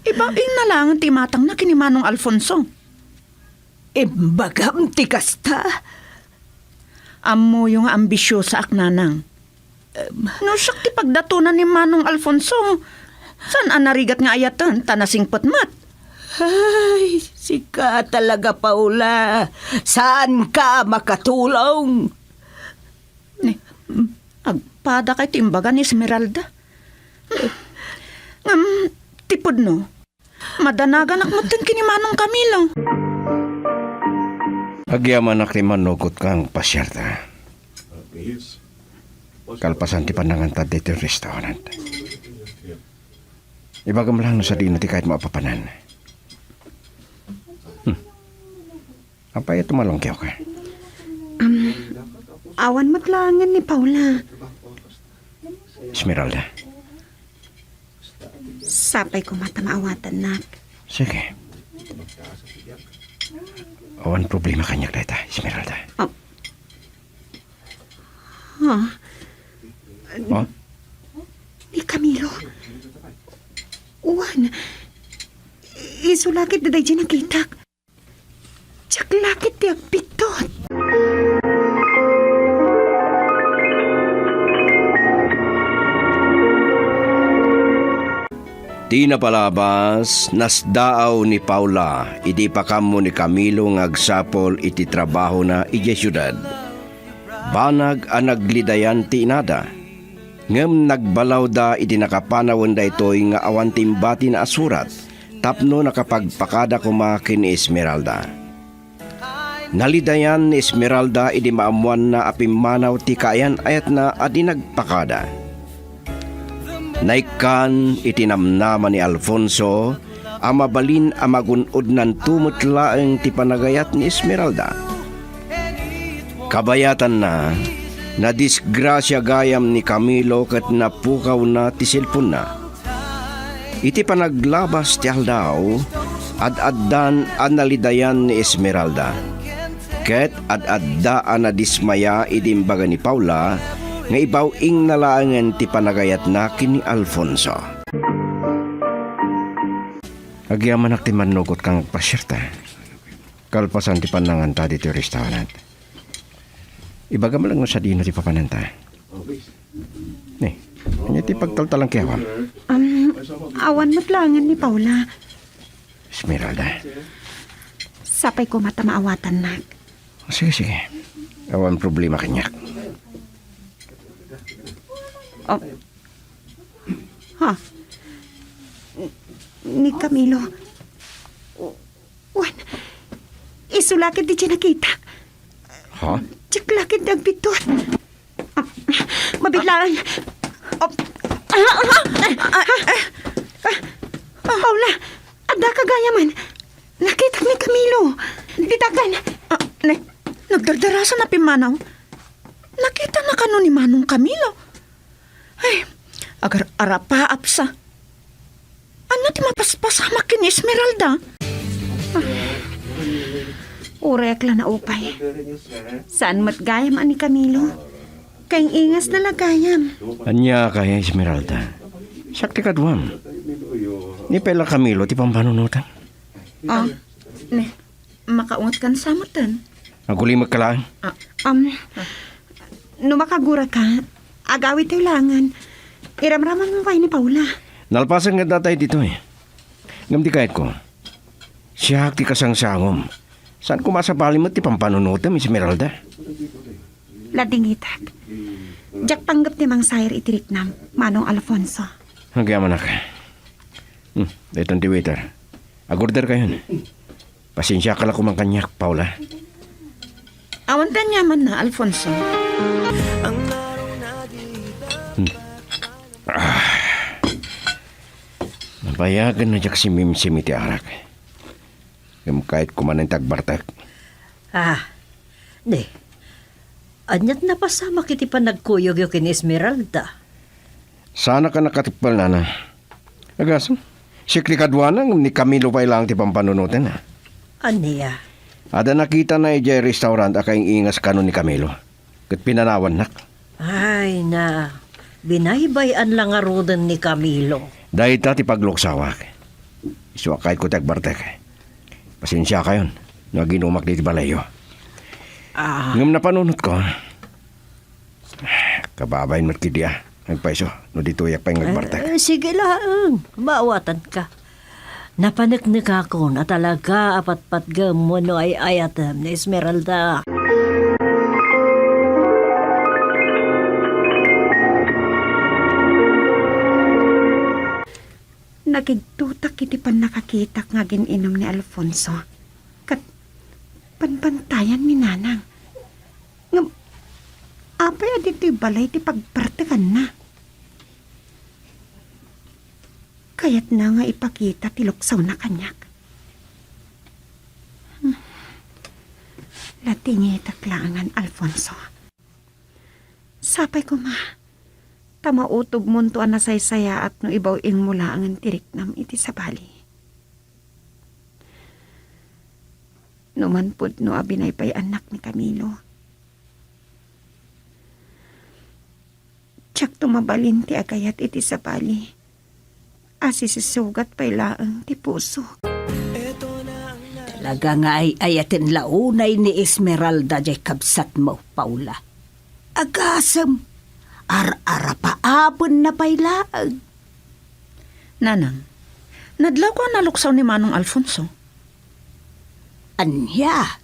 Ibaw-ingna laengen ti imatangna ken ni Manong Alfonso. Imbagam ti kasta? Ammoyo nga ambisiosaak, Nanang. Em. No siak ti pagdatonan ni Manong Alfonso, saan a narigat nga ayaten ta nasingpet met. Ay, sika talaga, Paula. Saanka a makatulong. Ni, agpada kay ti imbaga ni Esmeralda. Ngem, ti pudno, madanaganak metten ken ni Manong Camilo. Agyamanak ti mannugot kang pasiarta. Kalpasan ti pannangantad ditoy restaurant. Ibagam lang no sadino ti kayatmo a papanan. Hmm. Apay a tumalongkiawka? Am, awan met laengen ni Paula. Esmeralda. Sapay koma ta maawatannak. Sige. Awan problema kaniak dayta, Esmeralda. Ah. Ha? Oh? Ni Camilo. Wan. Isu la ket daydi nakitak. Diak la ket ti agbiddut. Ti napalabas, nasdaaw ni Paula idi ipakammo ni Camilo nga agsapul iti trabahona idiay siudad. Banag a naglidayan ti inada. Ngem nagbalawda idi nakapanawenda daytoy nga awan ti imbatina a surat tapno nakapagpakada koma ken ni Esmeralda. Nalidayan ni Esmeralda idi maammoanna a pimmanaw ti kaayan-ayatna a di nagpakada. Naikkan iti namnama ni Alfonso a mabalin a magun-odnanto met laeng ti panagayat ni Esmeralda. Kabayatanna, nadisgrasia gayam ni Camilo ket napukawna ti selponna. Iti panaglabas ti aldaw, ad-addan a nalidayan ni Esmeralda. Ket ad-adda a nadismaya idi imbaga ni Paula nga ibaw-ingna laengen ti panagayatna ken ni Alfonso. Agyamanak ti mannugot kang agpasiarta. Kalpasan ti pannanganta ditoy restaurant. Ibagam lang no sadino ti papananta. Ni, ania ti pagtaltalangkiawam? Um, awan met laengen ni Paula. Esmeralda. Sapay koma ta maawatannak. Sige, sige. Awan problema kaniak. Oh. Ha? Ni Camilo. Wan, isu la ket diay nakitak. Ha? Diak la ket agbiddut. Ah, mabitlaan. Oh. Ah, ah, ah, ah, ah, ah, Paula, addaka gayam. Nakitak ni Camilo. Ditakan. Ah, ne, nagdardarasan a pimmanaw. Nakitana kano ni Manong Camilo? Ay, agar-arapaapsa. Ania ti mapaspasamak ken ni Esmeralda? Ah, urek la naupay. Saan met gayam a ni Camilo? Kaing-ingasna la gayam. Ania kaya, Esmeralda? Siak ti kaduam. Ni pay la Camilo ti pampanunotam. Ah, ne. Makaunget kan sa metten. Agulimek ka laeng. Ah, um, no makaguraka, agawidtayo laengen. Iramramam pay ni Paula. Nalpasen nga datay ditoy. Ngem di kayatko. Siak ti kasangsangom. Saan koma a sabali met ti pampanunotem, Esmeralda? Ladingitak. Diak panggep ti mangsair iti riknam, Manong Alfonso. Agyamanak. Hmm, dayton ti waiter. Agorder kayon. Pasensiaka la koman kaniak, Paula. Awan ti aniamanna, Alfonso. Hmm. Ah. Nabayagen a diak simimsim iti arak. Ngem kayatko manen ti agbartek. Ah, di. Aniat napasamak iti panagkuyogyo ken Esmeralda? Saanak a nakateppel, nana. Agasem, siak ti kaduana, ngem ni Camilo pay laeng ti pampanunotenna. Ania? Adda nakitana idiay restaurant a kaing-ingas kano ni Camilo. Ket pinanawannak. Ay na, binaybay-an la ngaruden ni Camilo. Dayta ti pagluksawak. Isu a kayatko ti agbartek. Pasensiakayon no aginumak ditoy balayyo. Ah. Ngem napanunotko, kababain met ketdi a agpayso no ditoyak pay nga agbartek. Eh, sige laeng, maawatanka. Napaneknekakon a talaga a patpatgem wenno ay-ayatem ni Esmeralda. Nakigtotak iti pannakakitak nga agin-inum ni Alfonso. Ket banbantayan ni Nanang. Ngem, apay a ditoy balay ti pagbartekanna? Kayatna nga ipakita ti luksawna kaniak. Hmm. Latingitak laengen, Alfonso. Sapay koma, ta mautobmonto a nasaysayaat no ibaw-ingmo laengen ti riknam iti sabali. No manpudno a binaybay-annak ni Camilo, diakto mabalin ti agayat iti sabali a sisisugat pay laeng ti pusok. Talaga nga ay-ayaten la unay ni Esmeralda diay kabsatmo, Paula. Agasem, ar-arapaapenna pay laeng. Nanang, nadlawko a naluksaw ni Manong Alfonso. Ania?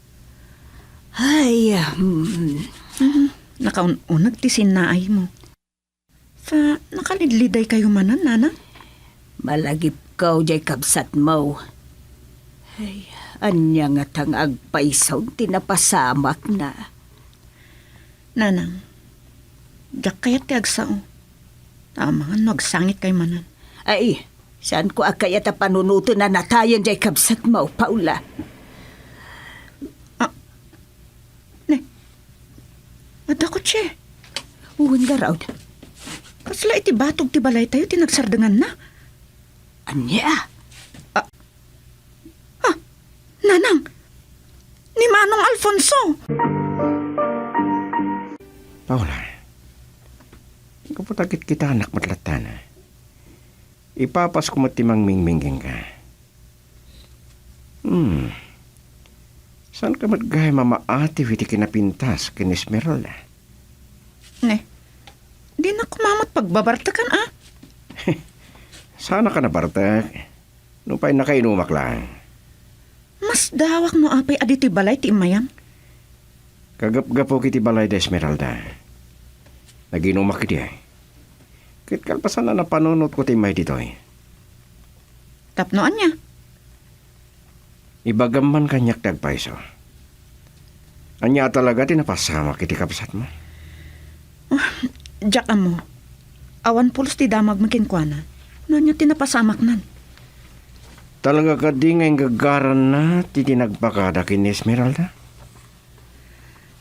Ay, hmm. Mhm. Nakaun-uneg ti sinnaaymo. Ta nakalidlidaykayo manen, Nanang? Malagipko diay kabsatmo. Ay, ania ngata nga agpayso ti napasamakna? Nanang, diak kayat ti agsao. Ta amangan no agsangitkayo manen. Ay, saanko a kayat a panunoten a natayen diay kabsatmo, Paula. Ah, ne, adda kotse. Wen, ngarud. Kasla iti batog ti balaytayo ti nagsardenganna. Ania? Ah, ah, Nanang, ni Manong Alfonso. Paula, gapu ta kitkitanak met latta, ipapasko met ti mangmingming kenka. Hmm. Saanka met gayam a maatiw iti kinapintas ken Esmeralda? Ne, dinak koma met pagbabartekan, a? Saanak a nabartek. Nupay nakainumak laeng. Masdawak no apay a ditoy balay ti immayam. Kagapgapuk iti balay da Esmeralda. Naginumak idiay. Ket kalpasan a napanunotko ti immay ditoy. Tapno ania? Ibagam man kaniak ti agpayso. Ania a talaga ti napasamak iti kabsatmo? Ah, diak ammo. Awan pulos ti damagmi kenkuana. No ania ti napasamaknan? Talaga kadi nga inggagaranna ti, ti nagpakada ken ni Esmeralda?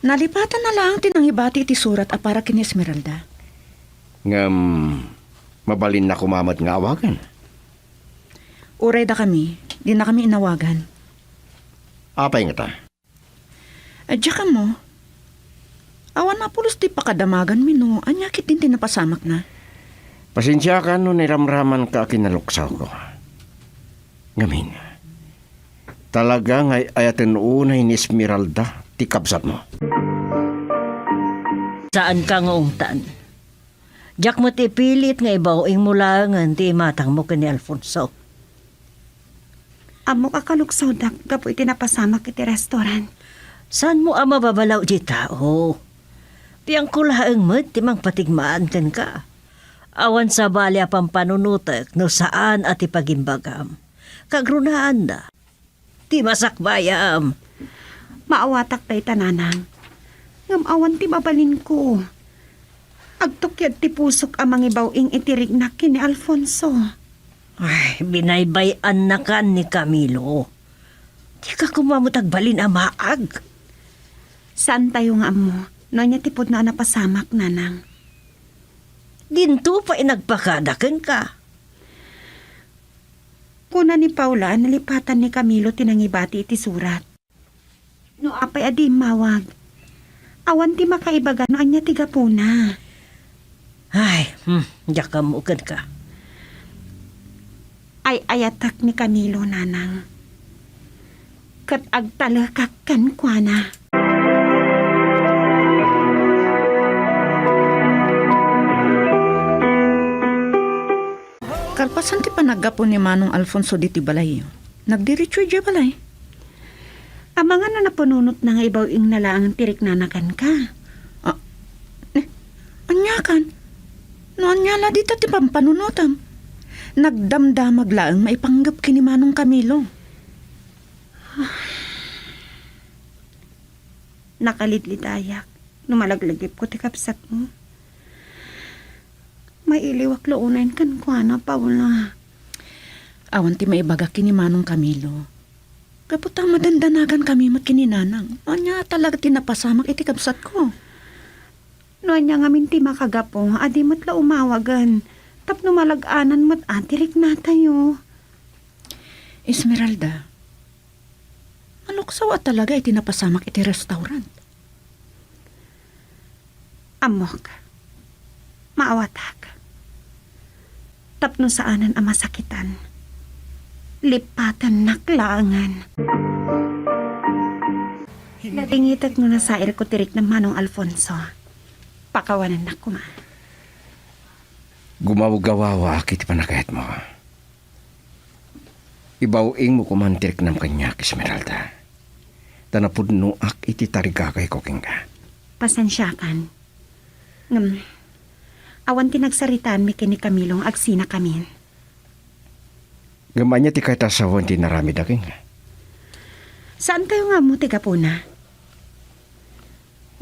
Nalipatanna laeng ti nangibati iti surat a para ken ni Esmeralda. Ngem, mabalinna koma met nga awagan? Uray dakami, dinakami inawagan. Apay ngata? Diak ammo. Awan a pulos ti pakadamaganmi no ania ketdin ti napasamakna. Pasensiakan no niramramanka a kinaluksawko. Ngamin, talaga nga ay-ayaten unay ni Esmeralda ti kabsatmo. Saanka nga ungtan. Diak met ipilit nga ibaw-ingmo laengen ti imatangmo ken ni Alfonso. Ammok a kaluksawdak gapu iti napasamak iti restaurant. Saanmo a mababalaw iti tao? Piangko laeng met ti mangpatigmaan kenka. Awan sabali a pampanunotek no saan a ti pagimbagam. Kagrunaanda ti masakbayam. Maawatak dayta, nanang. Ngem awan ti mabalinko. Agtukyad ti pusok a mangibaw-ing iti riknak ken ni Alfonso. Ay, binaybay-annakan ni Camilo. Dika koma met agbalin a maag. Saantayo nga ammo no ania ti pudno a napasamak, nanang. Dinto pay nagpakada kenka. Kuna ni Paula a nalipatan ni Camilo ti nangibati iti surat. No apay a di immawag, awan ti makaibaga no ania ti gapuna. Ay, hmm, diak ammo kenka. Ay-ayatek ni Camilo, nanang. Ket agtalekak kenkuana. Kalpasan ti panaggapu ni Manong Alfonso ditoy balayyo, nagdiretso idiay balay. Amangan no napanunotna nga ibaw-ingna laeng ti riknana kenka. Ah, eh, aniakan? No ania la dita ti pampanunotam? Nagdamdamag laeng maipanggep ken ni Manong Camilo. Nakalidlidayak no malaglagipko ti kabsatmo. Mailiwak la unayen kenkuana, Paula. Awan ti maibagak ken ni Manong Camilo. Gapu ta madandanagan kami met ken ni Nanang. Ania talaga ti napasamak iti kabsatko? No ania ngamin ti makagapu, a di met la umawagen tapno malag-anan met a ti riknatayo. Esmeralda, maluksaw a talaga iti napasamak iti restaurant. Ammok, maawatak. Tapno saanen a masakitan, lipatennak laengen. Nadingitek no nasairko ti rikna ni Manong Alfonso. Pakawanennak koma. Gumawgawawaak iti pannakayatmo. Ibaw-ingmo koman ti riknam kaniak, Esmeralda. Ta napudnoak iti tarigagayko kenka. Pasensiakan. Ngem, awan ti nagsaritaanmi ken ni Camilo nga agsinakamin. Ngem ania ti kayat a sawen ti inaramidda kenka? Saantayo nga ammo ti gapuna.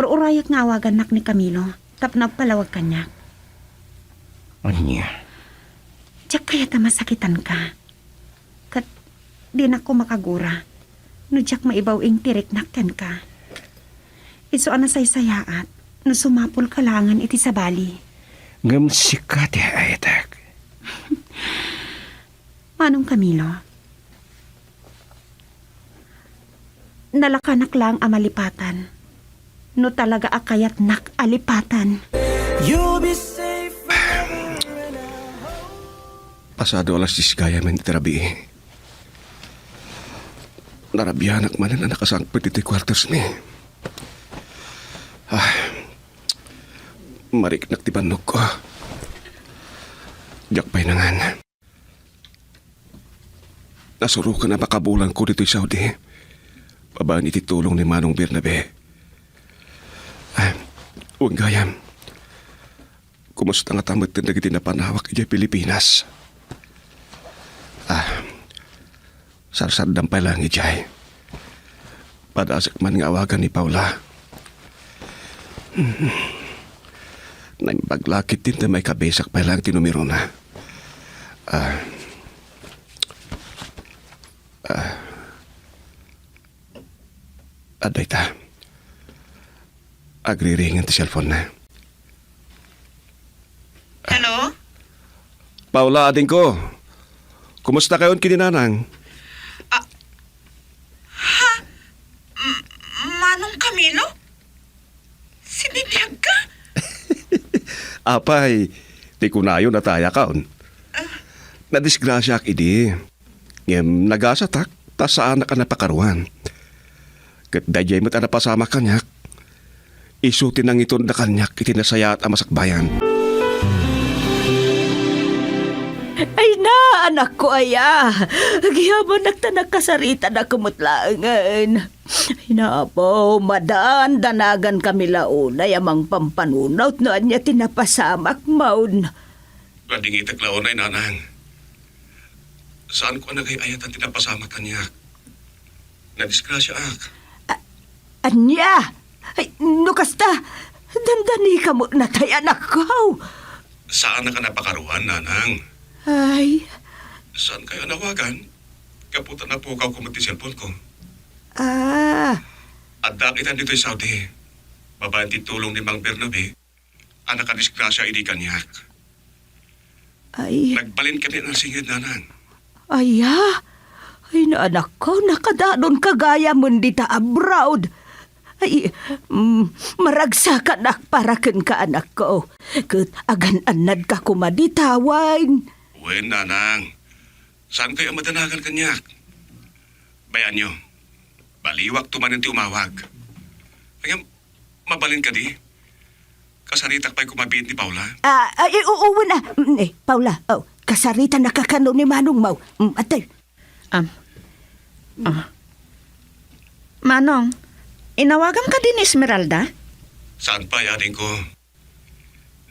Ur-urayak nga awagannak ni Camilo tapno agpalawag kaniak. Ania? Diak kayat a masakitanka. Ket dinakon makagura no diak maibaw-ing ti riknak kenka. Isu a nasaysayaat no sumapulka laengen iti sabali. Ngem sika ti ay-ayatek. Manong Camilo, nalakanak laeng a malipatan no talaga a kayatnak a lipatan. You'll be safe forever. Pasado alas dies gayam iti rabii. Narabianak manen a nakasangpet iti quarters mi. Ah, mariknak ti bannogko. Diak pay nangan. Nasurokan a makabulangko ditoy Saudi babaen iti tulong ni Manong Bernabe. Ah, wen gayam, kumusta ngata metten dagiti napanawak idiay Pilipinas? Ah, sarsaddam pay laeng idiay. Padasek man nga awagan ni Paula. Naimbag la ketdi ta maikabisak pay laeng ti numerona. Ah. Ah. Adda ita. Agriringen ti cellphone-na. Hello? Paula, adingko. Kumusta kayon ken ni Nanang? Ah, ha? M-, Manong Camilo? Sinibiagka? Apay, ti kunayo natayakon. Ah. Nadisgrasiaak idi. Ngem nagasatak ta saanak a napakaruan. Ket daydiay met a napasamak kaniak. Isu ti nangitedda kaniak iti nasayaat a masakbayan. Ay na, anakko aya. Agyaman nagta nakasarita na kumut laengen. Ay na, apo, madaan danagan kami la unay a mangpampanunot no ania ti napasamak maun. Nadingitek la unay, nanang. Saan ko a nagay-ayatan ti napasamak kaniak. Nadisgrasiaak. A-, ania? Ay, no kasta, dandani ka mo natay anakko. Saan ka napakaruan, nanang? Ay. Saan kayo nawagan? Kaputan na pukaw ko ti cellphone ko. Ah. Adda kita ditoy Saudi. Babaen ti tulong ni Mang Bernabe. A nakadisgrasia idi kaniak. Ay. Nagbalin kami a narsinged, nanang. Aya? Ay, naanakko, nakadanon ka gayam dita abroad. Ay, mm, maragsakanak para kenka, anakko. Ket agan-annadka koma dita wen. Wen, nanang. Saan kayo a madanagan kaniak? Bayanyo, baliwakto manen ti umawag. Ngem, mabalin kadi? Kasaritak pay kumabiit ni Paula? Ah, ay, oo, oo na. Mm, eh, Paula, oh, kasaritanaka kano ni Manong Mau. Mm, atay. Am, ah. Manong, inawagam kadi ni Esmeralda? Saan pay, adingko?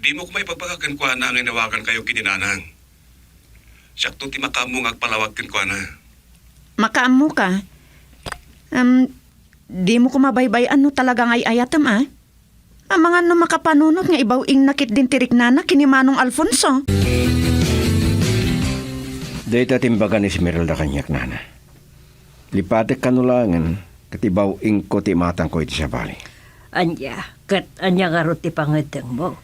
Dimo koma ipagbaga kenkuana nga inawagan kayo ken ni nanang. Siakto ti makaammo nga agpalawag kenkuana. Makaammoka? Em, dimo koma baybay-an no talaga nga ay-ayatem, a? Amangan no makapanunot nga ibaw-ingna ketdin ti riknana ken ni Manong Alfonso. Dayta ti imbaga ni Esmeralda kaniak, nana. Lipatek kano laengen ket ibaw-ingko ti imatangko iti sabali. Ania, ket ania ngarud ti pangngeddengmo?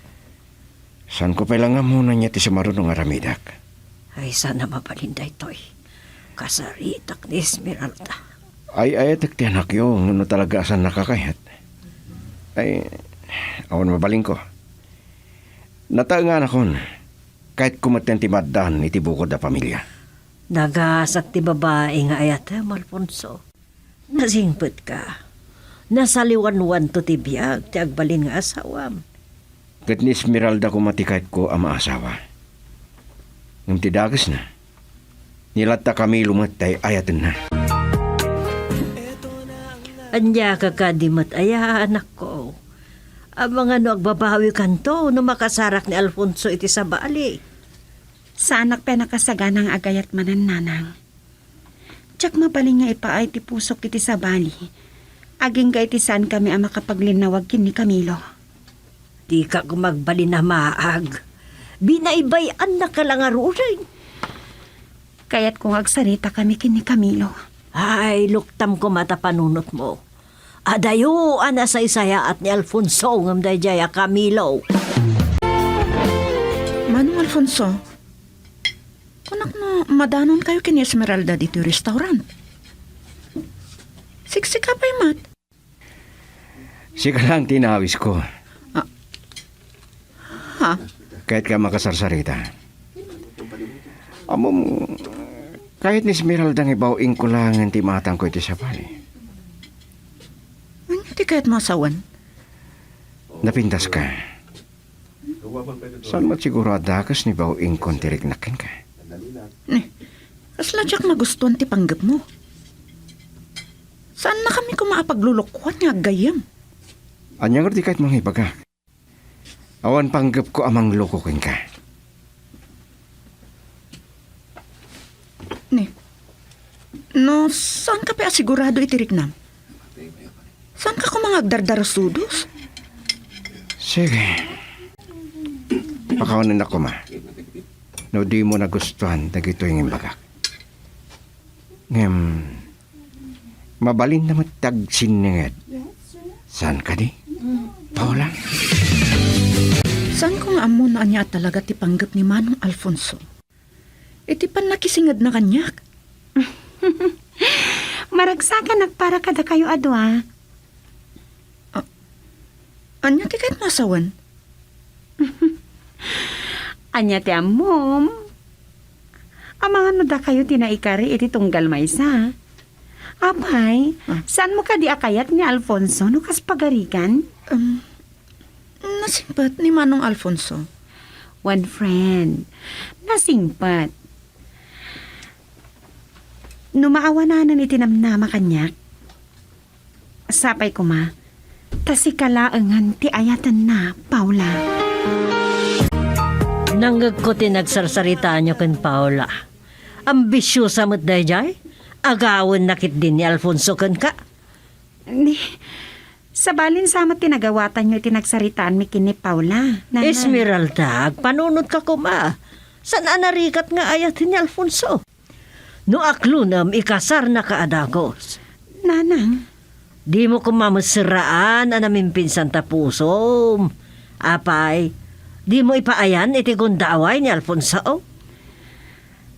Saanko pay la nga ammo no ania ti sumaruno nga aramidek. Ay, saan a mabalin daytoy. Kasaritak ni Esmeralda. Ay-ayatek ti anakyo, ngem no talaga a saannaka kayat. Ay, awan mabalinko. Nataenganakon, kayatko metten ti maaddaan iti bukod a pamilia. Nagasat ti babai nga ayatem, Alfonso. Nasingpetka. Nasaliwanwanto ti biag ti agbalin nga asawam. Ket ni Esmeralda koma ti kayatko a maasawa. Ngem ti dakesna, ni Latta Camilo met ti ay-ayatenna. Ania ka kadi met aya, anakko? Amangan no agbabawikanto no makasarak ni Alfonso iti sabali. Saanak pay a nakasagana nga agayat manen, nanang. Diak mabalin nga ipaay ti pusok iti sabali, agingga iti saankami a makapaglinnawag ken ni Camilo. Dika koma agbalin a maag. Binaybay-annaka la ngaruden. Kayatko nga agsaritakami ken ni Camilo. Ay, luktam koma ta panunotmo. Adayo a nasaysayaat ni Alfonso ngem daydiay a Camilo. Manong Alfonso, kunak no madanonkayo ken ni Esmeralda ditoy restaurant. Siksika pay met. Sika lang ti inawisko. Ah. Ha? Kayatka a makasarsarita? Ammom, kayat ni Esmeralda nga ibaw-ingko laengen ti imatangko iti sabali. Ania ti kayatmo a sawen? Napintaska. Saan met siguro a dakes ni baw-ingkon ti riknak kenka? Ni, kasla diak magustuan ti panggepmo. Saannakami koma a paglulukoan nga aggayyem. Ania ngarud ti kayatmo nga ibagak? Awan panggepko a mangloko kenka. Ni, no saanka pay a sigurado iti riknam, saanka koma nga agdardarusudos? Sige. Pakawanennak koma no dimo nagustuan dagitoy nga imbagak. Ngem, mabalinna met ti agsinninged. Saan kadi, Paula? Saanko nga ammo no ania a talaga ti panggep ni Manong Alfonso iti pannakisingedna kaniak. Maragsakanak para kadakayo a dua. Ah, ania ti kayatmo a sawen? Ania ti ammom? Amangan no dakayo ti naikari iti tunggal maysa. Apay, ah, saanmo kadi a kayat ni Alfonso no kas pagarigan? Um, nasingpet ni Manong Alfonso. One friend, nasingpet. No maawananen iti namnama kaniak, sapay koma, ta sika laengen ti ayatenna, Paula. Nangngegko ti nagsarsaritaanyo ken Paula. Ambisiosa met daydiay? Agawenna ketdi ni Alfonso kenka? Ni, sabalin sa met ti nagawatanyo iti nagsaritaanmi ken ni Paula, Nanang. Esmeralda, agpanunotka koma. Saan a narigat nga ayaten ni Alfonso? No aklonem, ikasarnaka a dagus. Nanang. Dimo koma met serraan a namimpinsan ta pusom. Apay, dimo ipaayan iti gundaway ni Alfonso?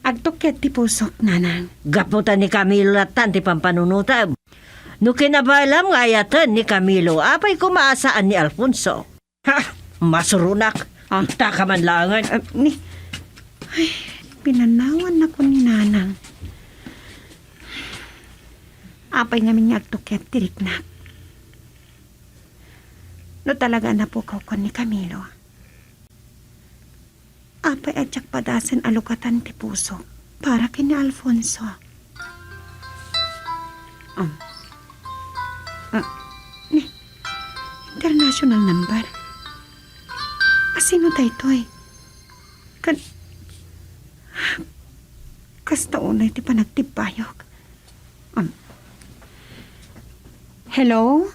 Agtukiad ti pusok, Nanang. Gapu ta ni Camilo lattan ti pampanunotem. No kinabaelam nga ayaten ni Camilo, apay koma a saan ni Alfonso? Ha? Masuronak. Ah. Itaka man laengen. Ah, ni, ay, pinanawannakon ni Nanang. Apay ngamin nga agtukiad ti riknak? No talaga a napukawkon ni Camilo, apay a diak padasen a lukatan ti pusok para ken ni Alfonso? Um. Ah, ni, international number. Asino daytoy? Kan, kasta unay ti panagtibbayok. Um. Hello?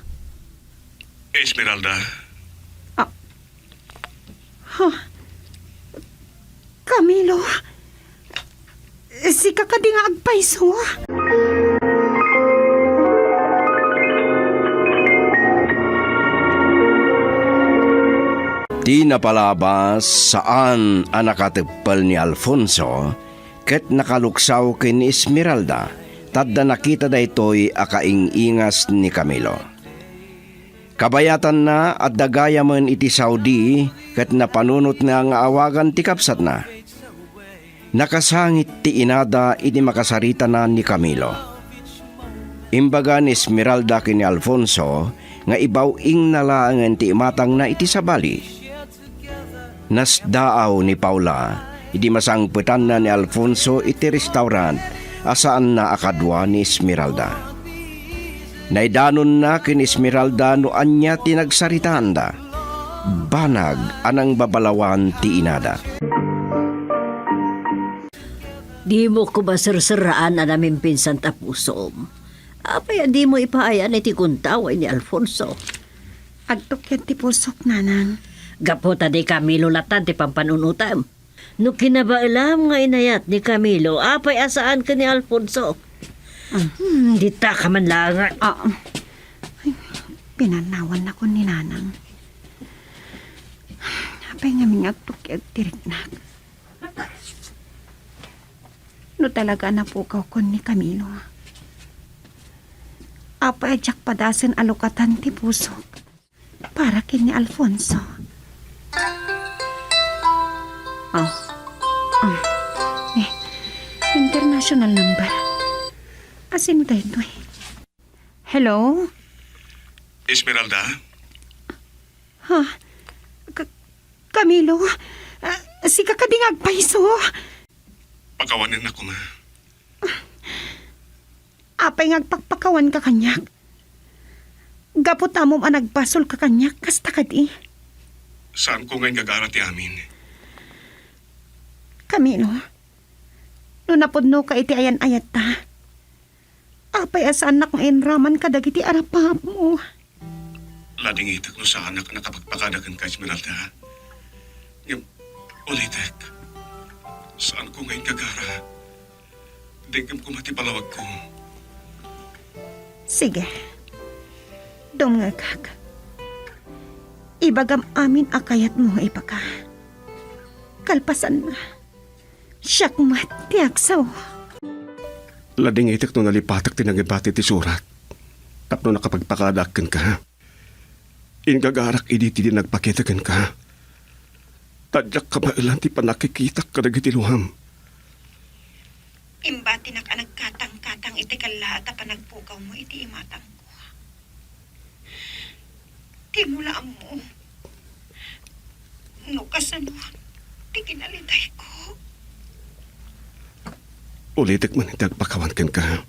Esmeralda? Ah. Ha? Camilo? Sika kadi nga agpayso? Ti napalabas, saan a nakateppel ni Alfonso ket nakaluksaw ken ni Esmeralda, ta adda nakita daytoy a kaing-ingas ni Camilo. Kabayatanna, adda gayamen iti Saudi ket napanunotna nga awagan ti kabsatna. Nakasangit ti inada idi makasaritana ni Camilo. Imbaga ni Esmeralda ken ni Alfonso nga ibaw-ingna laengen ti imatangna iti sabali. Nasdaaw ni Paula idi masangpetanna ni Alfonso iti restaurant a saanna a kadua ni Esmeralda. Naidanonna ken Esmeralda no ania ti nagsaritaanda. Banag a nangbabalawan ti inada. Dimo koma serserraan a namimpinsan ta pusom. Apay a dimo ipaayan iti gundaway ni Alfonso? Agtukiad ti pusok, Nanang. Gapu ta ni Camilo lattan ti pampanunotem. No kinabaelam nga inayat ni Camilo, apay a saan ken ni Alfonso? Ah. Hmm, ditaka man laengen. Ah, ay, pinanawannakon ni Nanang. Apay ngamin nga agtukiad ti riknak? No talaga a napukawkon ni Camilo, apay a diak padasen a lukatan ti pusok para ken ni Alfonso? Ah. Ah. Eh, international number. Asino daytoy? Hello? Esmeralda? Ha? Ka-, Camilo? Ah, sika kadi nga agpayso? Pakawanennak koma. Apay nga agpakpakawanka kaniak? Gapu ta ammom a nagbasolka kaniak, kasta kadi? Saanko nga ingagara ti amin. Camilo, no napudnoka iti ayan-ayatta, apay a saannak nga inraman kadagiti arapaapmo? Ladingitek no saanak a nakapagpakada kenka, Esmeralda. Ngem, ulitek, saanko nga ingagara. Dengngem koma ti palawagko. Sige. Dumngegak. Ibagam amin a kayatmo nga ibaga. Kalpasanna, siak met ti agsaw. Ladingitek no nalipatek ti nangibati ti surat tapno nakapagpakadaak kenka. Ingagarak idi ti di nagpakita kenka. Ta diak kabaelan ti pannakikitak kadagiti luam. Imbatinak a nagkatangkatang iti kellaat a panagpukawmo iti imatangko. Dimo la ammo no kasano ti kinalitayko. Ulitek man ti agpakawan kenka.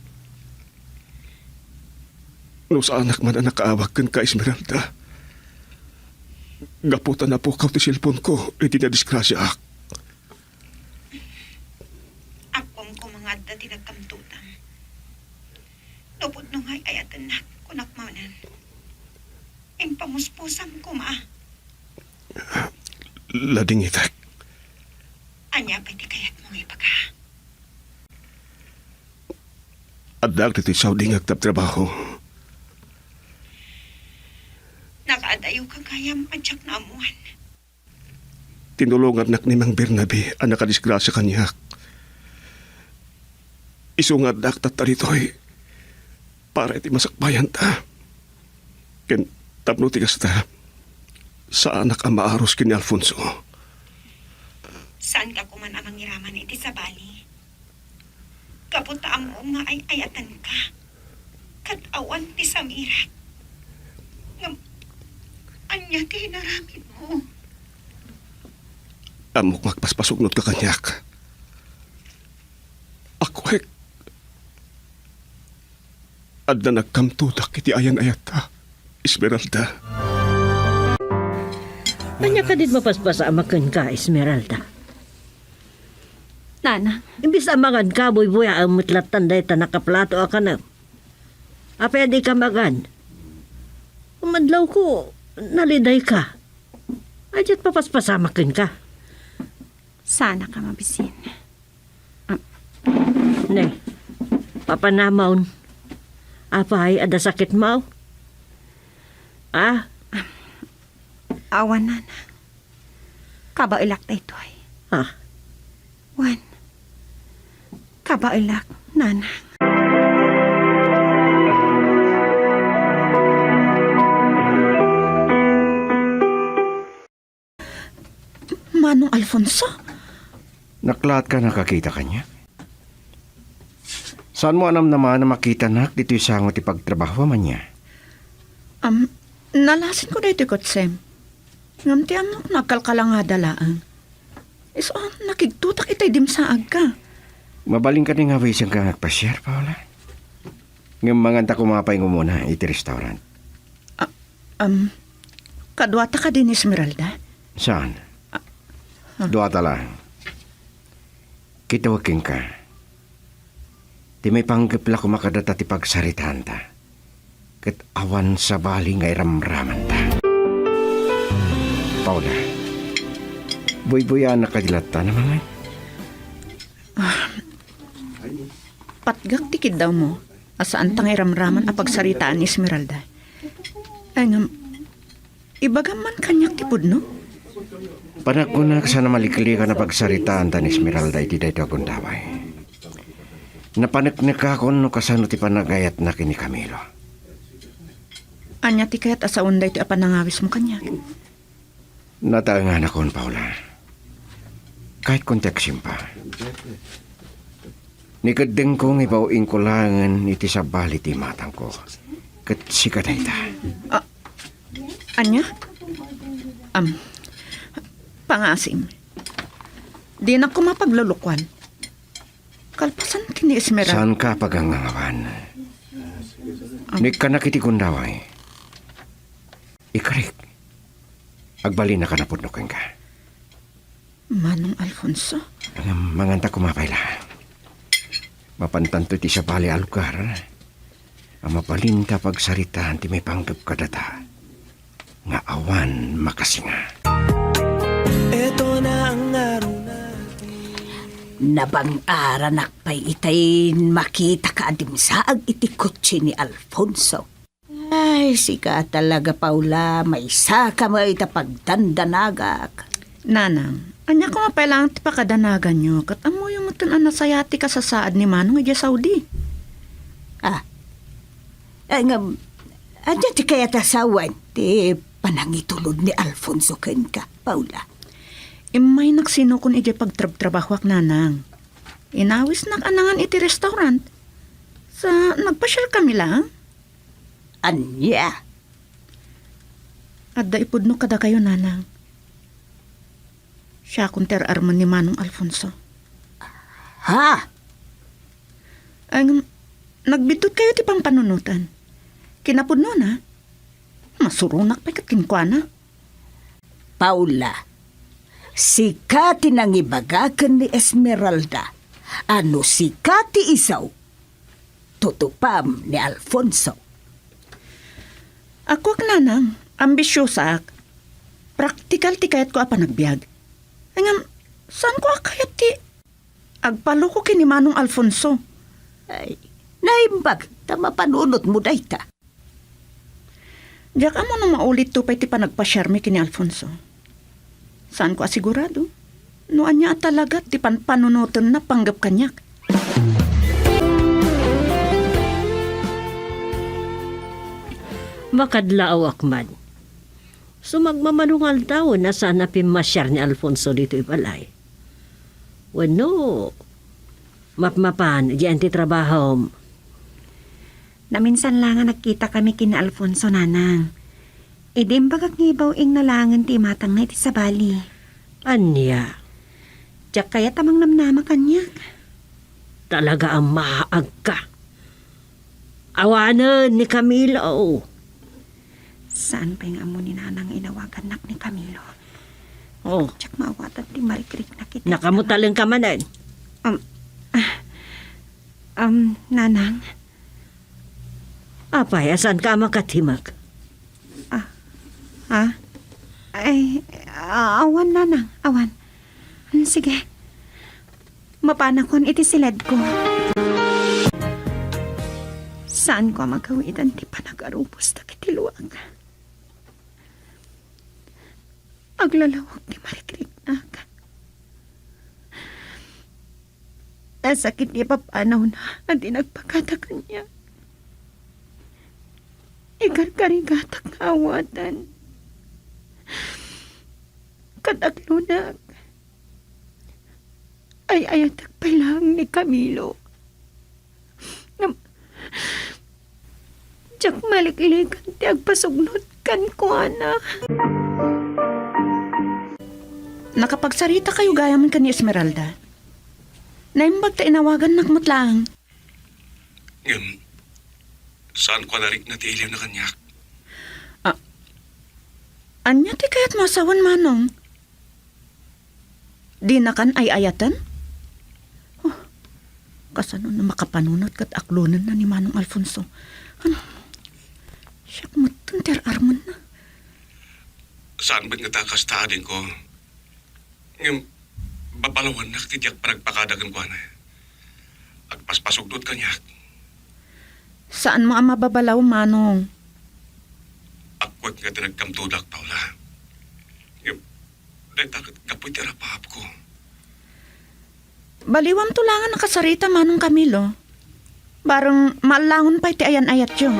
No saanak man a nakaawag kenka, Esmeralda, gapu ta napukaw ti cellphone-ko iti nadisgrasiaak. Appoam koma nga adda ti nagkamtudam. No pudno nga ay-ayatennak, kunak manen. Impamuspusam koma. Ladingitek. Ania pay ti kayatmo nga ibaga? Addaak ditoy Saudi nga agtrabtrabaho. Nakaadayo ka gayam a diak naammuan. Tinulongannak ni Mang Bernabe a nakadisgrasia kaniak. Isu nga addaak tatta ditoy para iti masakbayanta. Ken tapno ti kasta, saanak a maaros ken ni Alfonso. Saanka koman a mangiraman iti sabali? Gapu ta ammom nga ay-ayatenka, ket awan ti samirak. Ngem, ania ti inaramidmo? Ammok nga agpaspasugnodka kaniak. Akuek, adda nagkamtudak iti ayan-ayatta, Esmeralda. Ania kadin mapaspasamak kenka, Esmeralda? Nana. Imbes a manganka, buybuyaem met lattan dayta nakaplato a kanem. Apay a dika mangan? Umadlawko, nalidayka. Ay, diak papaspasamak kenka. Saanka mabisin. Ah. Ne, papanamon. Apay, adda sakitmo? Ah? Awan, Nana. Kabaelak daytoy. Ah. Wen, kabaelak, Nana. Manong Alfonso? Naklaat ka nakakita kaniak? Saanmo a namnama a makitanak ditoy sango ti pagtrabaho, ania? Am, nalasinko daytoy kotsem. Ngem ti annok, nagkalkalangada laeng. Isu a nakigtotak itay dimsaagka. Mabalin kadi nga awisenka nga agpasiar, Paula? Ngem manganta koma pay nga umuna iti restaurant. Ah, um, kaduata kadi ni Esmeralda? Saan? Ah, ah. Duata laeng. Kitaek kenka. Ti maipanggep la koma kadata ti pagsaritaanta, ket awan sabali nga iramramanta. Paula, buybuyaannak kadi latta a mangan? Ah, patgak ti kiddawmo a saanta nga iramraman a pagsaritaan ni Esmeralda. Ay, ngem, ibagam man kaniak ti pudno? Panagkunak, saan a maliklikan a pagsaritaanta ni Esmeralda iti daytoy a gundaway. Napaneknekakon no kasano ti panagayatna ken ni Camilo. Ania ti kayat a sawen daytoy a panangawismo kaniak? Nataenganakon, Paula. Kayatko ti agsimpa. Nikeddengko nga ibaw-ingko laengen iti sabali ti imatangko. Ket sika dayta. Ah, ania? Am, pangasim. Dinak koma paglulukuan. Kalpasan ken ni Esmeralda. Saanka a pagangangawan? Am. Ni ikkanak iti gundaway. Ikarik, agbalinaka a pudno kenka. Manong Alfonso? Ngem manganta koma pay la. Mapantanto iti sabali a lugar a mabalinta a pagsaritaan ti maipanggep kadata nga awan makasinga. Nabang-aranak pay itay makitaka a dimsaag iti kotse ni Alfonso. Ay, sika talaga, Paula, maysaka met a pagdandanagak. Nanang, ania koma pay laeng ti pakadanaganyo, ket ammoyo metten a nasaya ti kasasaad ni Manong idiay Saudi. Ah. Ay, ngem, ania ti kayat a sawen ti panangitulod ni Alfonso kenka, Paula? Immaynak sinukon idiay pagtrabtrabahoak, Nanang. Inawisnak a nangan iti restaurant. Sa nagpasiarkami laeng. Ania? Adda ipudno kadakayo, Nanang. Siakon ti ar-armen ni Manong Alfonso. Ha? Ay, ngem, nagbiddutkayo ti pampanunoten. Kinapudnona, masuronak pay ket kenkuana. Paula, sika ti nangibaga ken ni Esmeralda a no sika ti isu, tutupam ni Alfonso. Akoak, nanang, ambisiosaak. Praktikal ti kayatko a panagbiag. Ngem, saanko a kayat ti agpaloko ken ni Manong Alfonso. Ay, naimbag ta mapanunotmo dayta. Diak ammo no maulitto pay ti panagpasiarmi ken ni Alfonso. Saanko a sigurado no ania a talaga ti panpanunotenna panggep kaniak. Makadlaawak man. Sumagmamano nga aldawen a saan a pimmasiar ni Alfonso ditoy balay. Wenno, mapmapan, diyan ti trabahom. Naminsan la nga nagkitakami ken ni Alfonso, nanang. Idi imbagak nga ibaw-ingna laengen ti imatangna iti sabali. Ania? Diak kayat a mangnamnama kaniak. Talaga a maagka. Awanen ni Camilo. Saan pay nga ammo ni nanang inawagannak ni Camilo? Oh. Diak maawatan ti marikriknak iti. Nakamutalengka manen. Um, ah, um, nanang. Apay, a saanka a makatimek? Ah, ha? Ay, a-, awan, nanang, awan. Hmm, sige. Mapanakon iti siledko. Saanko a magawidan ti panagarubos dagiti luak. Aglalawag ti marikriknak. Nasakit ti papanawna a di nagpakada kaniak. Ikarkarigatak nga awaten. Ket aklonak. Ay-ayatek pay laeng ni Camilo. Ngem, diak maliklikan ti agpasugnot kenkuana. Nakapagsaritakayo gayam ken ni Esmeralda. Naimbag ta inawagannak met laeng. Ngem, saanko a narikna ti iliwna kaniak. Ah, ania ti kayatmo a sawen, Manong? Dinakan ay-ayaten? Oh, kasano no makapanunot ket aklonenna ni Manong Alfonso? Ano? Siak metten ti ar-arumenna. Saan met ngata a kasta, adingko. Ngem, babalawannak ti diak panagpakada kenkuana. Agpaspasugnot kaniak. Saanmo a mababalaw, Manong. Akwek nga ti nagkamtodak, Paula. Ngem, dayta ket gapu iti arapaapko. Baliwamto laeng a nakasarita, Manong Camilo. Bareng maallangon pay ti ayan-ayatyo.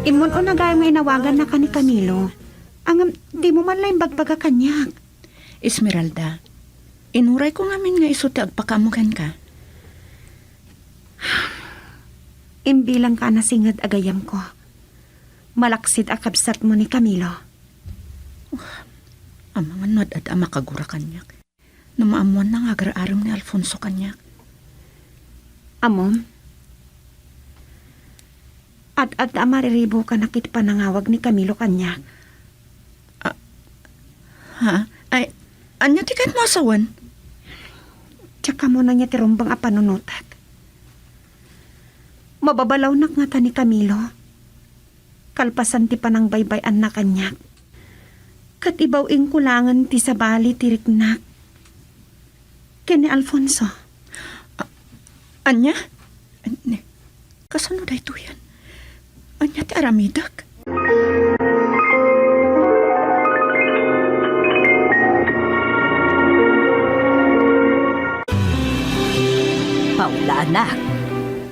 Immun-una gayam nga inawagannak ni Camilo. Ngem, dimo man la imbagbaga kaniak. Esmeralda, inurayko ngamin nga isu ti agpakaammo kenka. Imbilangka a nasinged a gayyemko. Malaksid a kabsatmo ni Camilo. Amangan no ad-adda a makagura kaniak. No maammoanna nga agar-arem ni Alfonso kaniak. Ammom? Ad-adda a mariribukanak iti panangawag ni Camilo kaniak. Ah, ha? Ay, ania ti kayatmo a sawen? Diak ammo no ania ti rumbeng a panunotek. Mababalawnak ngata ni Camilo. Kalpasan ti panangbaybay-anna kaniak, ket ibaw-ingko laengen ti sabali ti riknak ken ni Alfonso. A-, ania? Ania? Kasano daytoyen? Ania ti aramidek? Paula, anak,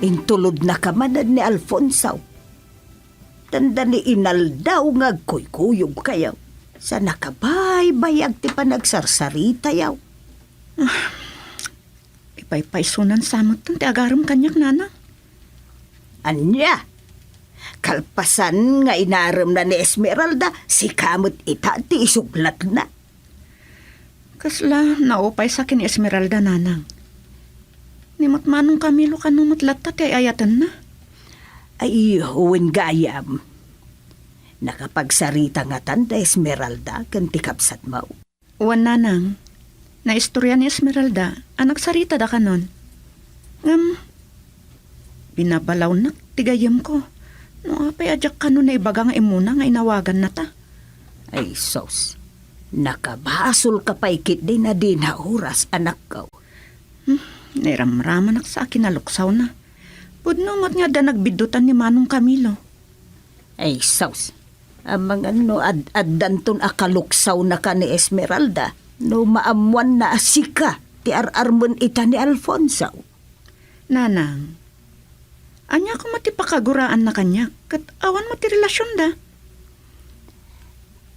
intulodnaka manen ni Alfonso. Tanda ni inaldaw nga agkuykuyogkayo, sa nakabaybayag ti panagsarsaritayo. Ah, ipaypaysonan sa metten ti agarem kaniak, Nana. Ania? Kalpasan nga inaremna ni Esmeralda, sika met ita ti isuglatna. Kasla naupay sa ken ni Esmeralda, Nanang. Ni met Manong Camilo kano met latta ti ay-ayatenna? Ay, wen gayam. Nakapagsarita ngatan da Esmeralda ken ti kabsatmo? Wen, nanang, naistorya ni Esmeralda a nagsarita da kanon. Ngem, binabalawnak ti gayyemko. No apay a diak kano naibaga nga immuna nga inawagannata. Ay, sus. Nakabasolka pay ketdi a dina oras, anakko. Hmm, nairamramanak sa a kinaluksawna. Pudno met nga adda nagbiddutan ni Manong Camilo. Ay, sus. Amangan no ad-addanton a kaluksawnaka ni Esmeralda, no maammoanna a sika ti ar-armen ita ni Alfonso. Nanang, ania koma ti pakaguraanna kaniak, ket awan met ti relasionda?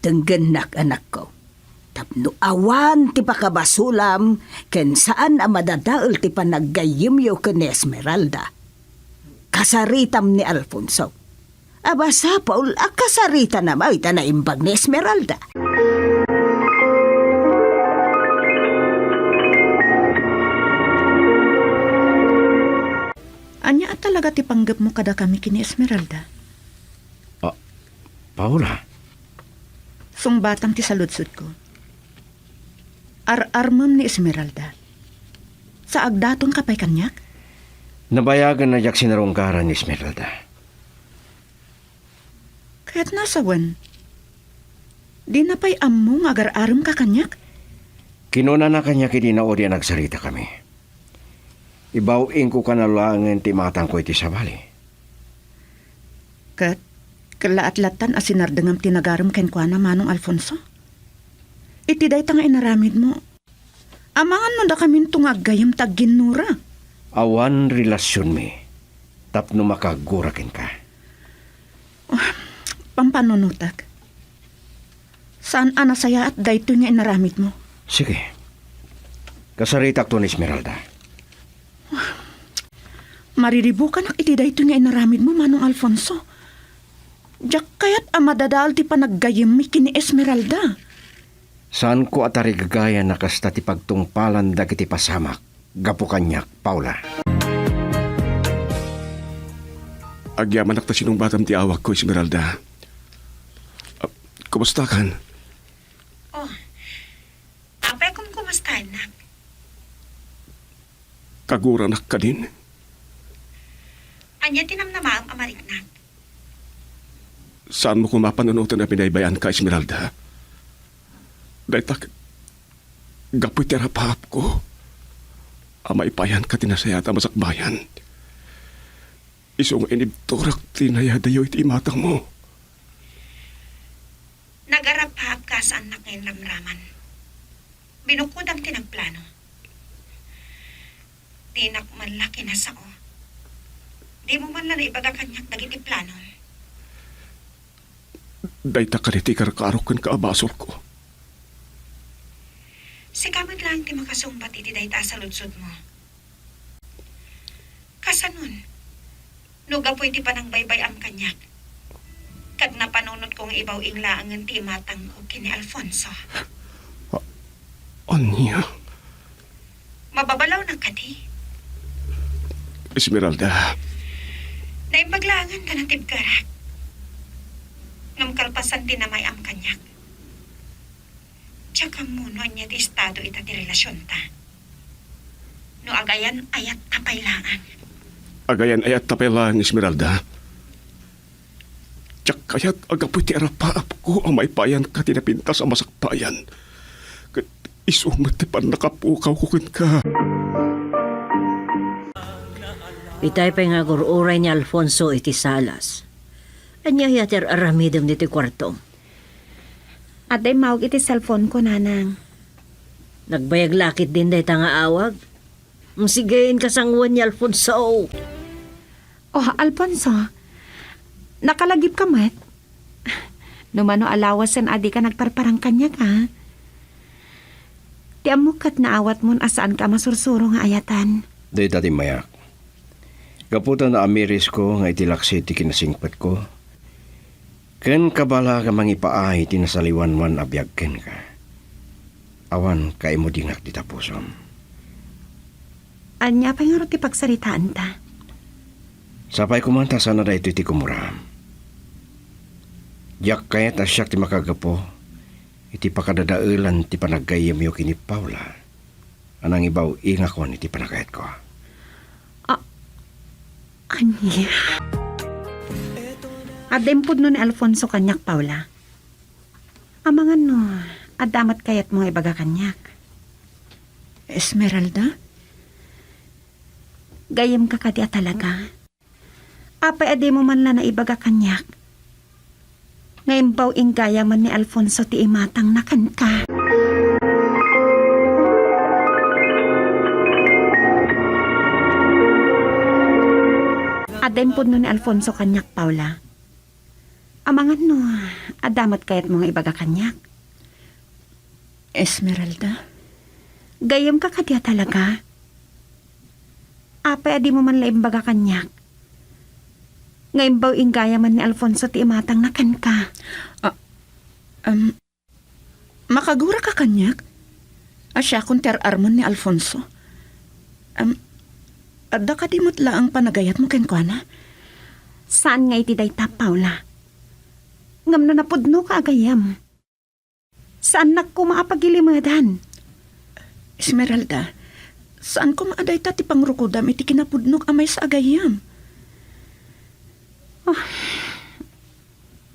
Denggennak, anakko. Tapno awan ti pakabasolam, ken saan a madadael ti panaggayyemyo ken ni Esmeralda. Kasaritam ni Alfonso. A, masapul a kasaritana met ta naimbag ni Esmeralda. Ania a talaga ti panggepmo kadakami ken ni Esmeralda? Ah, Paula. Sungbatam ti saludsodko. Ar-armem ni Esmeralda. Sa agdatonka pay kaniak? Nabayagen a diak sinarunggaran ni Esmeralda. Kayatna a sawen, dina pay ammo nga agar-aremka kaniak? Kinunana kaniak idi naudi a nagsaritakami. Ibaw-ingko kano laengen ti imatangko iti sabali. Ket, kellaat lattan a sinardengam ti nagarem kenkuana, Manong Alfonso? Iti dayta nga inaramidmo, amangan no dakaminto nga aggayyem ti agginnura? Awan relasionmi tapno makagura kenka. Ah, pampanunotek. Saan a nasayaat daytoy nga inaramidmo. Sige. Kasaritakto ni Esmeralda. Mariribukanak iti daytoy nga inaramidmo, Manong Alfonso. Diak kayat a madadael ti panaggayyemmi ken ni Esmeralda. Saanko a tarigagayan a kasta ti pagtungpalan dagiti pasamak gapu kaniak, Paula. Agyamanak ta sinungbatam ti awagko, Esmeralda. Ah, kumustakan? Oh, apay, kumkumustaennak? Kaguranak kadin. Ania ti namnamaem a mariknak? Saanmo koma panunoten a binaybay-anka, Esmeralda. Dayta ket gapu iti arapaapko a maipayanka ti nasayaat a masakbayan. Isu nga inibturak ti nayadayo iti imatangmo. Nagarapaapka a saannak nga inramraman. Binukodam ti nagplano. Dinak man la kinasao. Dimo man la naibaga kaniak dagiti planom. Dayta kadi ti ikarkarok kenka a basolko. Sika met laeng ti makasungbat iti dayta a saludsodmo. Kasanon, no gapu iti panangbaybay-am kaniak, ket napanunotko nga ibaw-ing laengen ti imatangko ken ni Alfonso? A-, ania? Mababalawnak kadi? Esmeralda. Naimbag laengen ta natibkerak. Ngem kalpasan ti namay-am kaniak, diak ammo no ania ti estado ita ti relasionta. No agayan-ayatta pay laeng. Agayan-ayatta pay laeng, Esmeralda. Diak kayat a gapu iti arapaapko a maipayanka ti napintas a masakbayan. Ket isu met ti pannakapukawko kenka. Itay pay nga agur-uray ni Alfonso iti salas. Ania aya ti ar-aramidem ditoy kuartom? Adda immawag iti cellphone ko, nanang. Nagbayag la ketdin dayta nga awag? Sige, inka sangoen ni Alfonso. Oh, Alfonso, nakalagipka met? No mano a lawasen a dika nagparparang kaniak, a? Ti ammok ket naawatmon a saanka a masursuro nga ayatan. Dayta ti mayak. Gapu ta naamirisko nga iti laksi ti kinasingpetko, ken kabala nga mangipaay ti nasaliwanwan a biag kenka, awan kaimudingak ti tapusom. Ania pay ngarud ti pagsaritaanta? Sapay koma ta saan a daytoy ti gumuram. Diak kayat a siak ti makagapu iti pakadadaelan ti panaggayyemyo ken ni Paula a nangibaw-ingakon iti panagayatko. A-, ania? Adda impudno ni Alfonso kaniak, Paula. Amangan no, adda met kayatmo nga ibaga kaniak. Esmeralda? Gayyemka kadi a talaga? Apay a dimo man la naibaga kaniak nga imbaw-inggayamen ni Alfonso ti imatangna kenka? Adda impudno ni Alfonso kaniak, Paula. Amangan no, adda met kayatmo nga ibaga kaniak? Esmeralda? Gayyemka kadi a talaga? Apay a dimo man la imbaga kaniak nga imbaw-inggayamen ni Alfonso ti imatangna kenka? Ah, um, makaguraka kaniak? A siakon ti ar-armen ni Alfonso. Um, adda kadi met laeng panagayatmo kenkuana? Saan nga iti dayta, Paula. Ngem no napudnoka a gayyem, saannak koma a pagilimedan. Esmeralda, saan koma a dayta ti pangrukodam iti kinapudnok a maysa a gayyem. Ah,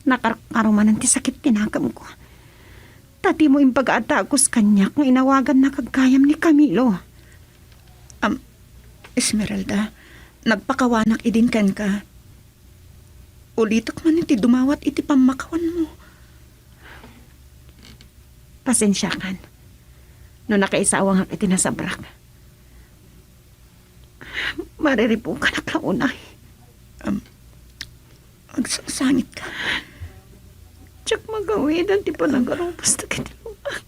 nakarkaro manen ti sakit ti nakemko. Ta dimo imbaga a dagus kaniak nga inawagannaka gayyem ni Camilo. Am, Esmeralda, nagpakawanak idin kenka. Ulitek manen ti dumawat iti pammakawanmo. Pasensiakan no nakaisawangak iti nasabrak. Mariripukanak la unay. Am, agsangsangitka. Diak magawidan ti panagarubos dagiti rumak.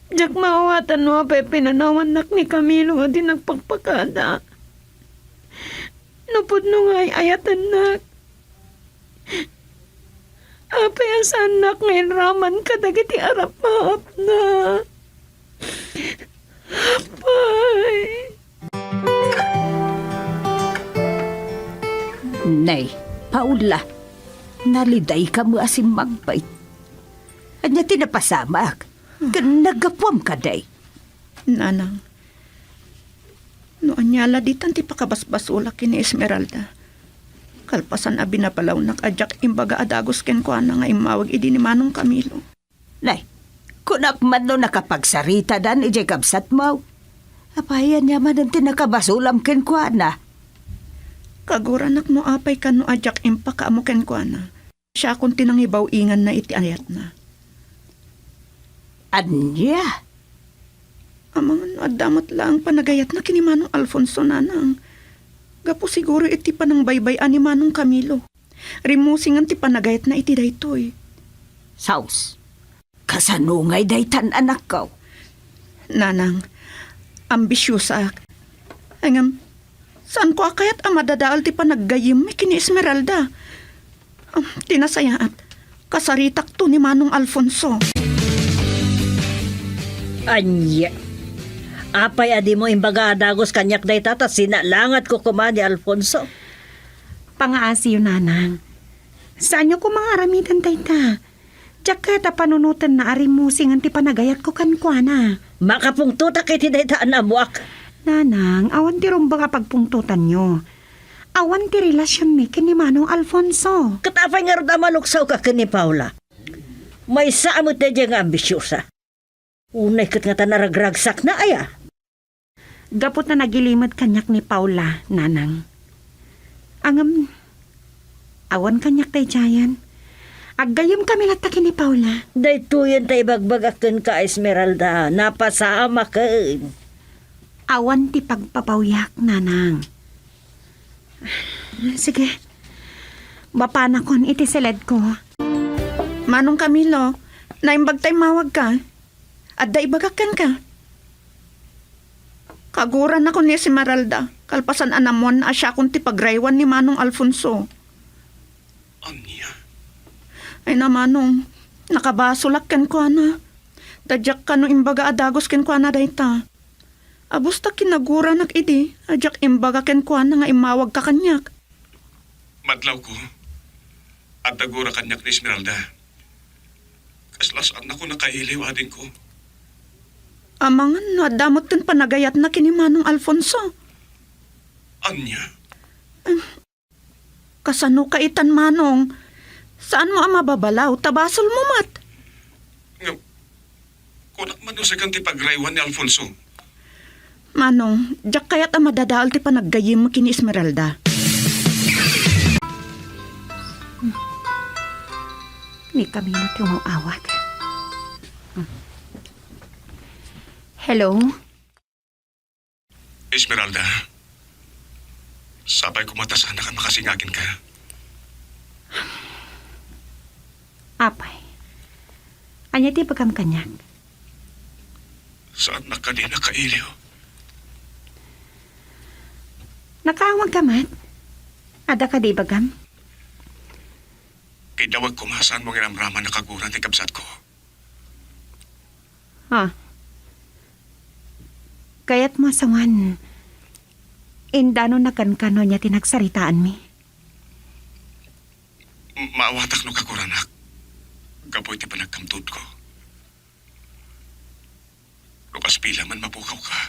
Diak maawatan no apay pinanawannak ni Camilo a di nagpakpakada. No pudno nga ay-ayatennak, apay a saannak nga inraman kadagiti arap-maapna? Apay. Nay, Paula, nalidayka met a simmagbay. Ania ti napasamak? Ken naggapuam kadi? Nanang, no ania la ditan ti pakabasbasolak ken ni Esmeralda, kalpasan a binabalawnak a diak imbaga a dagus kenkuana nga immawag idi ni Manong Camilo. Nay, kunak man no nakapagsaritadan idiay kabsatmo. Apay, ania manen ti nakabasolam kenkuana? Kaguranak no apay kano a diak impakaammo kenkuana. Siakon ti nangibaw-inganna iti ayatna. Ania? Amangan no adda met laeng panagayatna ken ni Manong Alfonso, nanang. Gapu siguro iti panangbaybay-an ni Manong Camilo. Rimmusingen ti panagayatna iti daytoy. Saos. Kasano ngay daytan, anakko? Nanang, ambisiosaak. Ngem, saanko a kayat a madadael ti panaggayyemmi ken ni Esmeralda. Am, ti nasayaat, kasaritakto ni Manong Alfonso. Ania? Apay a dimo imbaga a dagus kaniak dayta ta sinalangadko koma ni Alfonso? Pangaasiyo, nanang. Saanyo koma nga aramiden dayta. Diak kayat a panunotenna a rimmusingen ti panagayatko kenkuana. Makapungtotak iti dayta a naammoak. Nanang, awan ti rumbeng a pagpungtotanyo. Awan ti relasionmi ken ni Manong Alfonso. Ket apay ngarud a maluksawka ken ni Paula? Maysa a met daydiay nga ambisiosa. Unay ket ngata naragragsakna aya? Gapu ta nagilimed kaniak ni Paula, nanang. Ngem, awan kaniak daydiayen. Aggayyemkami latta ken ni Paula. Daytoyen ta ibagbagak kenka, Esmeralda. Napasamaken. Awan ti pagpapawiak, nanang. Sige. Mapanakon iti siledko. Manong Camilo, naimbag ta immawagka. Adda ibagak kenka. Kaguranakon ni Esmeralda, kalpasan a nammuanna a siakon ti pagraywan ni Manong Alfonso. Ania? Ay na, Manong, nakabasolak kenkuana. Ta diak kano imbaga a dagus kenkuana dayta. Abus ta kinaguranak idi, a diak imbaga kenkuana nga immawagka kaniak. Madlawko, adda gura kaniak ni Esmeralda. Kasla saannako nakailiw, adingko. Amangan no adda metten panagayatna ken ni Manong Alfonso. Ania? Kasano ka itan, Manong? Saanmo a mababalaw, ta basolmo met. Ngem, kunak man no sika ti pagraywan ni Alfonso. Manong, diak kayat a madadael ti panaggayyemmo ken ni Esmeralda. Ni Camilo ti umaw-awag. Hello? Esmeralda, sapay koma ta saanak a makasingag kenka. Apay, ania ti ibagam kaniak? Saannak kadi nakailiw. Nakaawagka met? Adda kadi ibagam? Kidawag koma, saanmo nga inamraman a kagura ti kabsatko. Ha? Kayatmo a sawen, indanonna kenka no ania ti nagsaritaanmi? M-, maawatak no kaguranak gapu iti panagkamtudko. No kas bilang man mapukawka,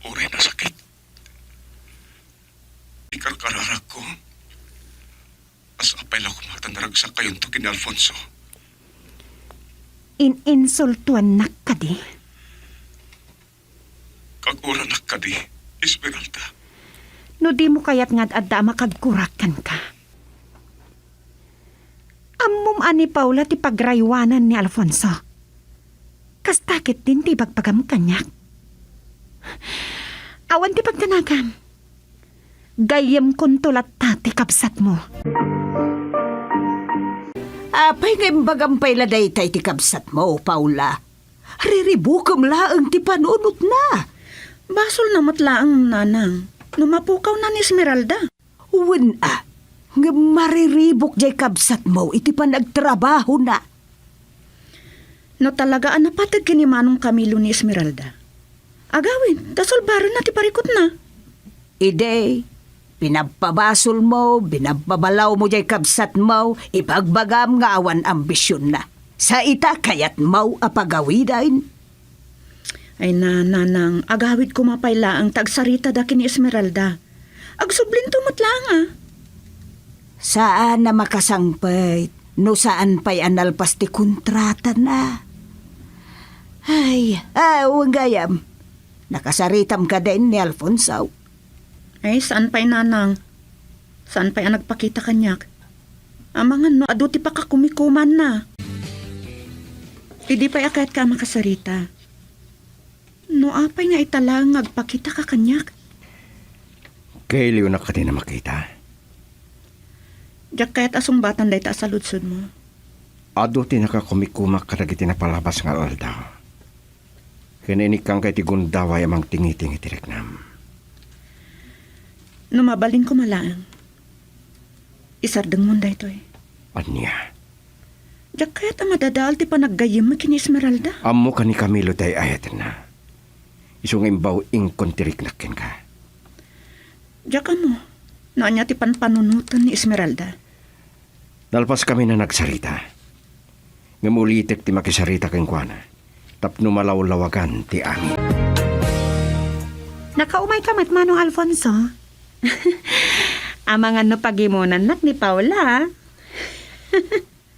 uray nasakit. Ikarkararakko. As apay la koma ta naragsakkayonto ken ni Alfonso. In-insultuannak kadi? Kaguranak kadi, Esmeralda. No dimo kayat nga ad-adda a makagkurak kenka. Ammom a ni Paula ti pagraywanan ni Alfonso. Kasta ketdin ti ibagbagam kaniak. Awan ti pagdanagam. Gayyemkonto latta ti kabsatmo. Apay nga imbagam pay la dayta iti kabsatmo, Paula? Riribukem laeng ti panunotna. Basolna met laeng, nanang, no mapukawna ni Esmeralda. Wen a, ngem mariribuk diay kabsatmo iti panagtrabahona. No talaga a napateg ken ni Manong Camilo ni Esmeralda, agawid ta sulbarenna ti parikutna. Idi, binabbabasolmo, binabbabalawmo diay kabsatmo, ibagbagam nga awan ambisionna. Sa ita, kayatmo a pagawiden. Ay na, nanang, agawid koma pay laeng ta agsaritada ken ni Esmeralda. Agsublinto met laeng a. Saan a makasangpet no saan pay a nalpas ti kontratana. Ay, awan gayam. Nakasaritam kadin ni Alfonso? Ay, saan pay, nanang. Saan pay a nagpakita kaniak. Amangan no adu ti pakakumikumanna. Idi pay a kayatka a makasarita. No apay nga ita laeng nga agpakitaka kaniak? Kailiwnak kadi a makita? Diak kayat a sungbatan dayta a saludsodmo. Adu ti nakakumikumak kadagiti napalabas nga aldaw. Ken inikkangka iti gundaway a mangtingiting iti riknam. No mabalin koma laeng, isardengmon daytoy. Ania? Diak kayat a madadael ti panaggayyemmi ken ni Esmeralda. Ammoka ni Camilo ti ay-ayatenna. Isu nga imbaw-ingkon ti riknak kenka. Diak ammo no ania ti panpanunoten ni Esmeralda. Nalpaskamin a nagsarita. Ngem ulitek ti makisarita kenkuana tapno malawlawagan ti amin. Nakaumayka met, Manong Alfonso. Amangan no pagimonannak ni Paula.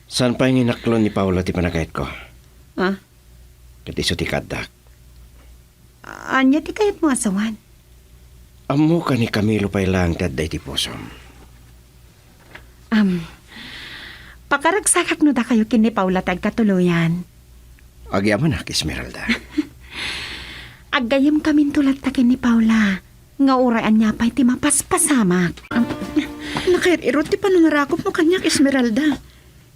Saan pay nga inaklon ni Paula ti panagayatko? Ah? Ket isu ti kaaddak. Ania ti kayatmo a sawen? Ammoka ni Camilo pay laeng ti adda iti pusom. Am, pakaragsakak no dakayo ken ni Paula ti agkatuloyan. Agyamanak, Esmeralda. Aggayyemkaminto latta ken ni Paula, nga uray ania pay ti mapaspasamak. Am, nakairir-irut ti panangarakupmo kaniak, Esmeralda.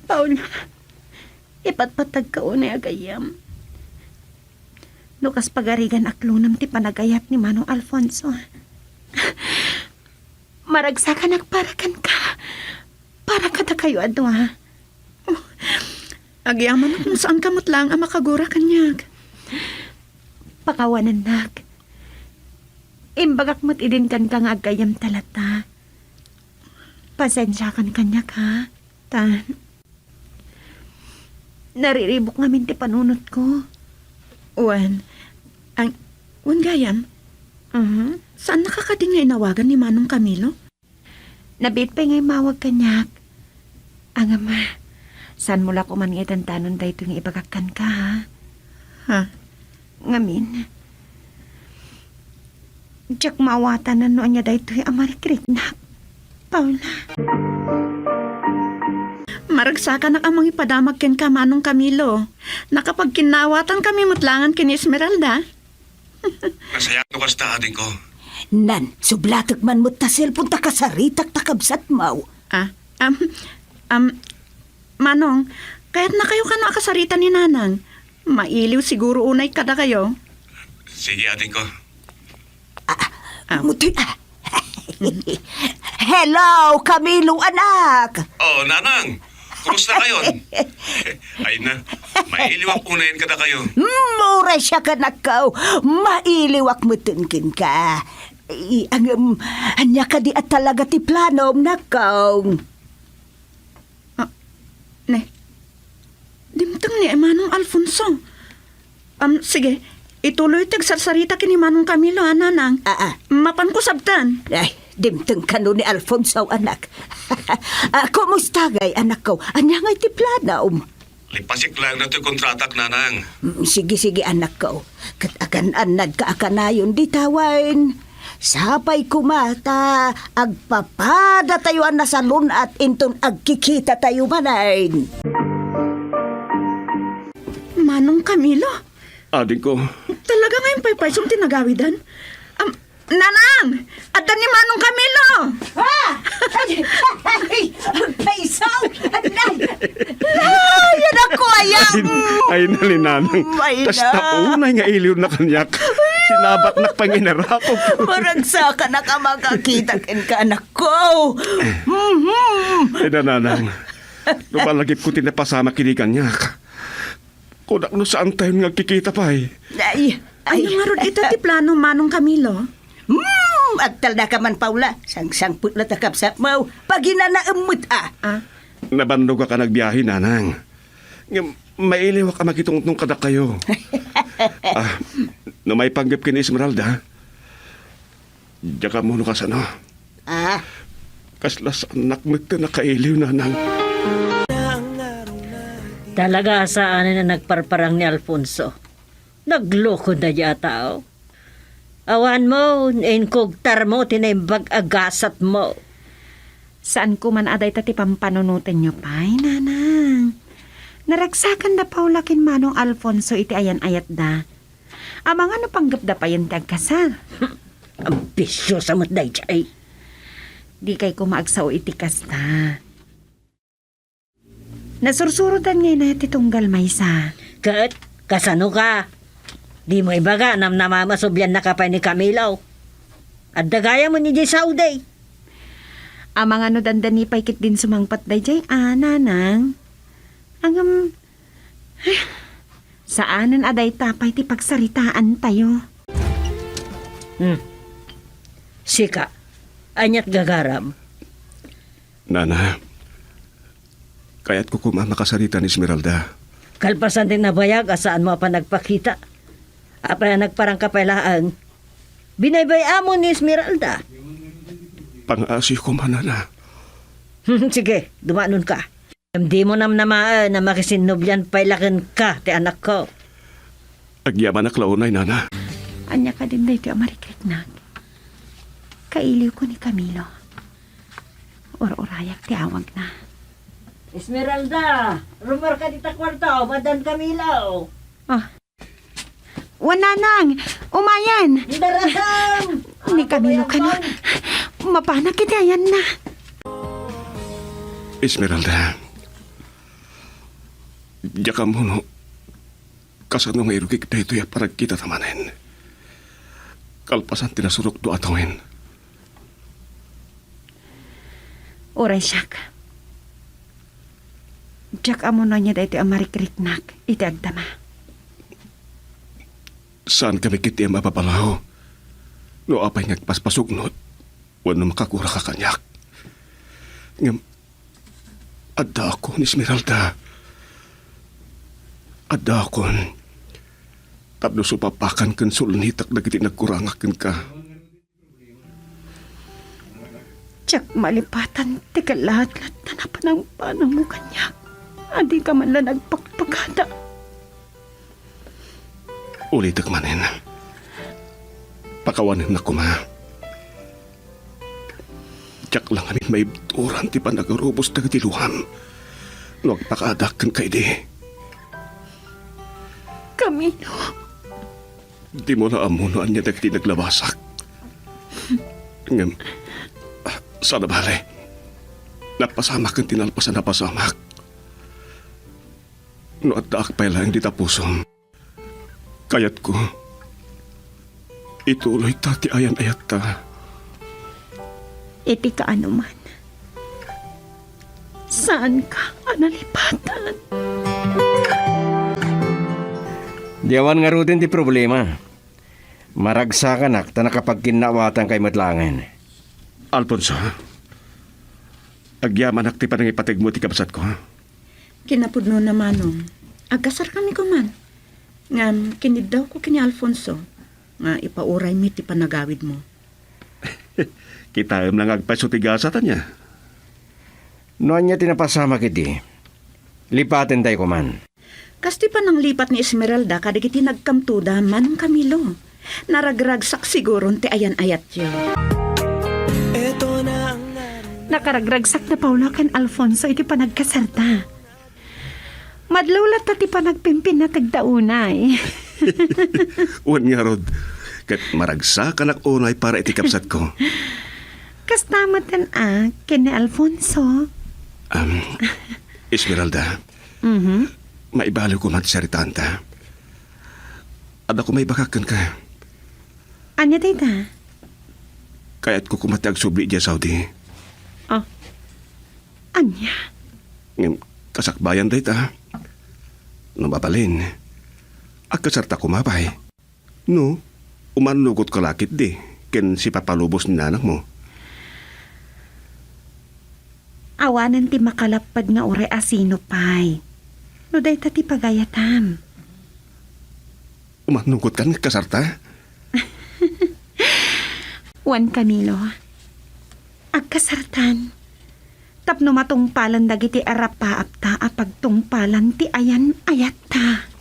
Paula, ipatpatagka unay a gayyem. No kas pagarigan aklonem ti panagayat ni Manong Alfonso, maragsakanak para kenka, para kadakayo a dua. Oh, agyamanak no saanka met laeng a makagura kaniak. Pakawanennak. Imbagak met idin kenka nga aggayyemta latta. Pasensiakan kaniak, ha? Ta, nariribuk ngamin ti panunotko. Wen, ang, wen gayam, aha, saannaka kadi nga inawagan ni Manong Camilo? Nabiit pay nga immawag kaniak. Ngem, saanmo la koma nga idandanon daytoy nga ibagak kenka, ha? Ha? Ngamin, diak maawatan no ania daytoy a marikriknak, Paula. Maragsakanak a mangipadamag kenka, Manong Camilo. Nakapagkinnawatankami met laengen ken ni Esmeralda. Nasayaat no kasta, adingko. Nan, sublatek man met ta cellphone ta kasaritak ta kabsatmo. Ah, am, am, Manong, kayatnakayo kano a kasarita ni Nanang? Mailiw siguro unay kadakayo. Sige, adingko. Ah, ah. Muti-, ah. Hello, Camilo, anak! Oh, Nanang! Kumustanakayon? Ay na, mailiwak unayen kadakayo. Hmm, uray siak, anakko. Mailiwak metten kenka. I-, ngem, ania kadi a talaga ti planom, nakko? Ah, ne. Dimteng ni Manong Alfonso. Am, sige. Ituloy ti agsarsarita ken ni Manong Camilo, a, Nanang. Ah, ah. Mapanko sabtan. Ay, dimteng kano ni Alfonso, anak. Ah, kumusta ngay, anakko? Ania ngay ti planom? Lipasik laeng datoy kontratak, Nanang. Mm, sige, sige, anakko. Ket agan-annadka a kanayon dita wen. Sapay koma ta agpapadatayo a nasalun-at inton agkikitatayo manen. Manong Camilo? Adingko. Talaga nga impaypaysom ti nagawidan? Am, Nanang! Adda ni Manong Camilo! Ah! Ay! Ay! Ay! Ay! Isaw! Anay! Ay, anak ko, ayan! Ay, ay, nalinanang. Ay, kasta na. Unay nga iliw na kaniak. Sinabatnak pay nga inarakop. Maragsakanak a makakita kenka, anak ko. Mhm. Ay, nanang. No malagipko ti napasamak idi kaniak. Kunak no saantayon nga agkikita pay. Ay, ay. Ania ngarud ita ti plano, Manong Camilo? Hmm, agtalnaka man, Paula. Sangsangpet la ta kabsatmo. Paginanaem met, a. Ah. Nabannogak a nagbiahe, nanang. Ngem mailiwak a makitungtong kadakayo. Ah, no maipanggep ken ni Esmeralda, diak ammo no kasano. Ah. Kasla saannak met ti nakailiw, nanang. Talaga a saanen a nagparparang ni Alfonso. Nagloko daydiay a tao. Awanmo, inkugtarmo ti naimbag a gasatmo. Saan ko man a dayta ti pampanunotenyo pay, nanang. Naragsakan da Paula ken Manong Alfonso iti ayan-ayatda. Amangan no panggepda payen ti agkasar. Ambisiosa met daydiay. Dikay koma agsao iti kasta. Nasursurotan nga inayat ti tunggal maysa. Ket, kasano ka? Dimo ibaga, namnamam a subliannaka pay ni Camilo. Adda gayam idiay Saudi. Amangan no dandani pay ketdin sumangpet daydiay a, nanang. Ngem, saanen a dayta pay ti pagsaritaantayo. Hmm. Sika, aniat gagaram? Nana, kayatko koma a makasarita ni Esmeralda. Kalpasan ti nabayag a saanmo a panagpakita, apay a nagparangka pay laeng? Binaybay-ammo ni Esmeralda. Pangaasiyo koma, nana. Sige, dumanonka. Ngem dimo namnamaen a makisinnublian pay la kenka ti anakko. Agyamanak la unay, nana. Ania kadin daytoy a marikriknak? Kailiwko ni Camilo. Ur-urayak ti awagna. Esmeralda, rumarka dita kuarto, Madan Camilo. Ah. Wen, nanang, umayen. Darahem! Ni Camilo kano, mapanak iti ayanna. Esmeralda, diak ammo no kasano nga irugik daytoy a panagkitata manen. Kalpasan ti nasurokto a tawen. Uray siak. Diak ammo no ania daytoy a marikriknak iti agdama. Saankami ketdi a mababalaw no apay nga agpaspasugnot wenno makakuraka kaniak. Ngem addaakon, Esmeralda. Addaakon tapno supapakan ken sulnitak dagiti nagkurangak kenka. Diak malipatan ti kalatlatta a panangpanangmo kaniak a dika man la nagpakpakada. Ulitek manen, pakawanennak koma. Diak la ngamin maibturan ti panagarubos dagiti luam no agpakaadak kenka idi. Camilo. Dimo la ammo no ania dagiti naglabasak. Ngem, ah, saan a bale. Napasamaken ti nalpas a napasamak. No addaak pay laeng dita pusom, kayatko, ituloyta ti ayan-ayatta. Iti kaanoman, saanka a nalipatan. Di awan ngaruden ti problema. Maragsakanak ta nakapagkinnawatankay met laengen. Alfonso, agyamanak ti panangipategmo iti kabsatko. Kinapudnona, Manong, agkasarkami koman. Ngem kiniddawko ken ni Alfonso nga ipauraymi ti panagawidmo. Kitaem la nga agpayso ti gasat, ania? No ania ti napasamak idi, lipatentay koman. Kastoy pananglipat ni Esmeralda kadagiti nagkamtoda, Manong Camilo. Naragragsak siguron ti ayan-ayatyo. Nakaragragsak da Paolo ken Alfonso iti panagkasarda. Madlaw latta ti panagpimpinateg da unay. Wen ngarud, ket maragsakanak unay para iti kabsatko. Kasta met a ken ni Alfonso. Am, Esmeralda, Mhm. Maibaliw koma ti saritaanta. Adda koma ibagak kenka. Ania dayta? Kayatko koma ti agsubli idiay Saudi. Ah. Ania? Ngem kasakbayan dayta. No mabalin, agkasarta koma pay. No, umannugotka la ketdi ken sipapalubos ni nanangmo. Awanen ti makalapped nga uray a sino pay. No dayta ti pagayatam. Umannugotka nga agkasarta? Wen, Camilo. Agkasartan. Tapno matungpalan dagiti arapaapta a pagtungpalan ti ayan-ayatta.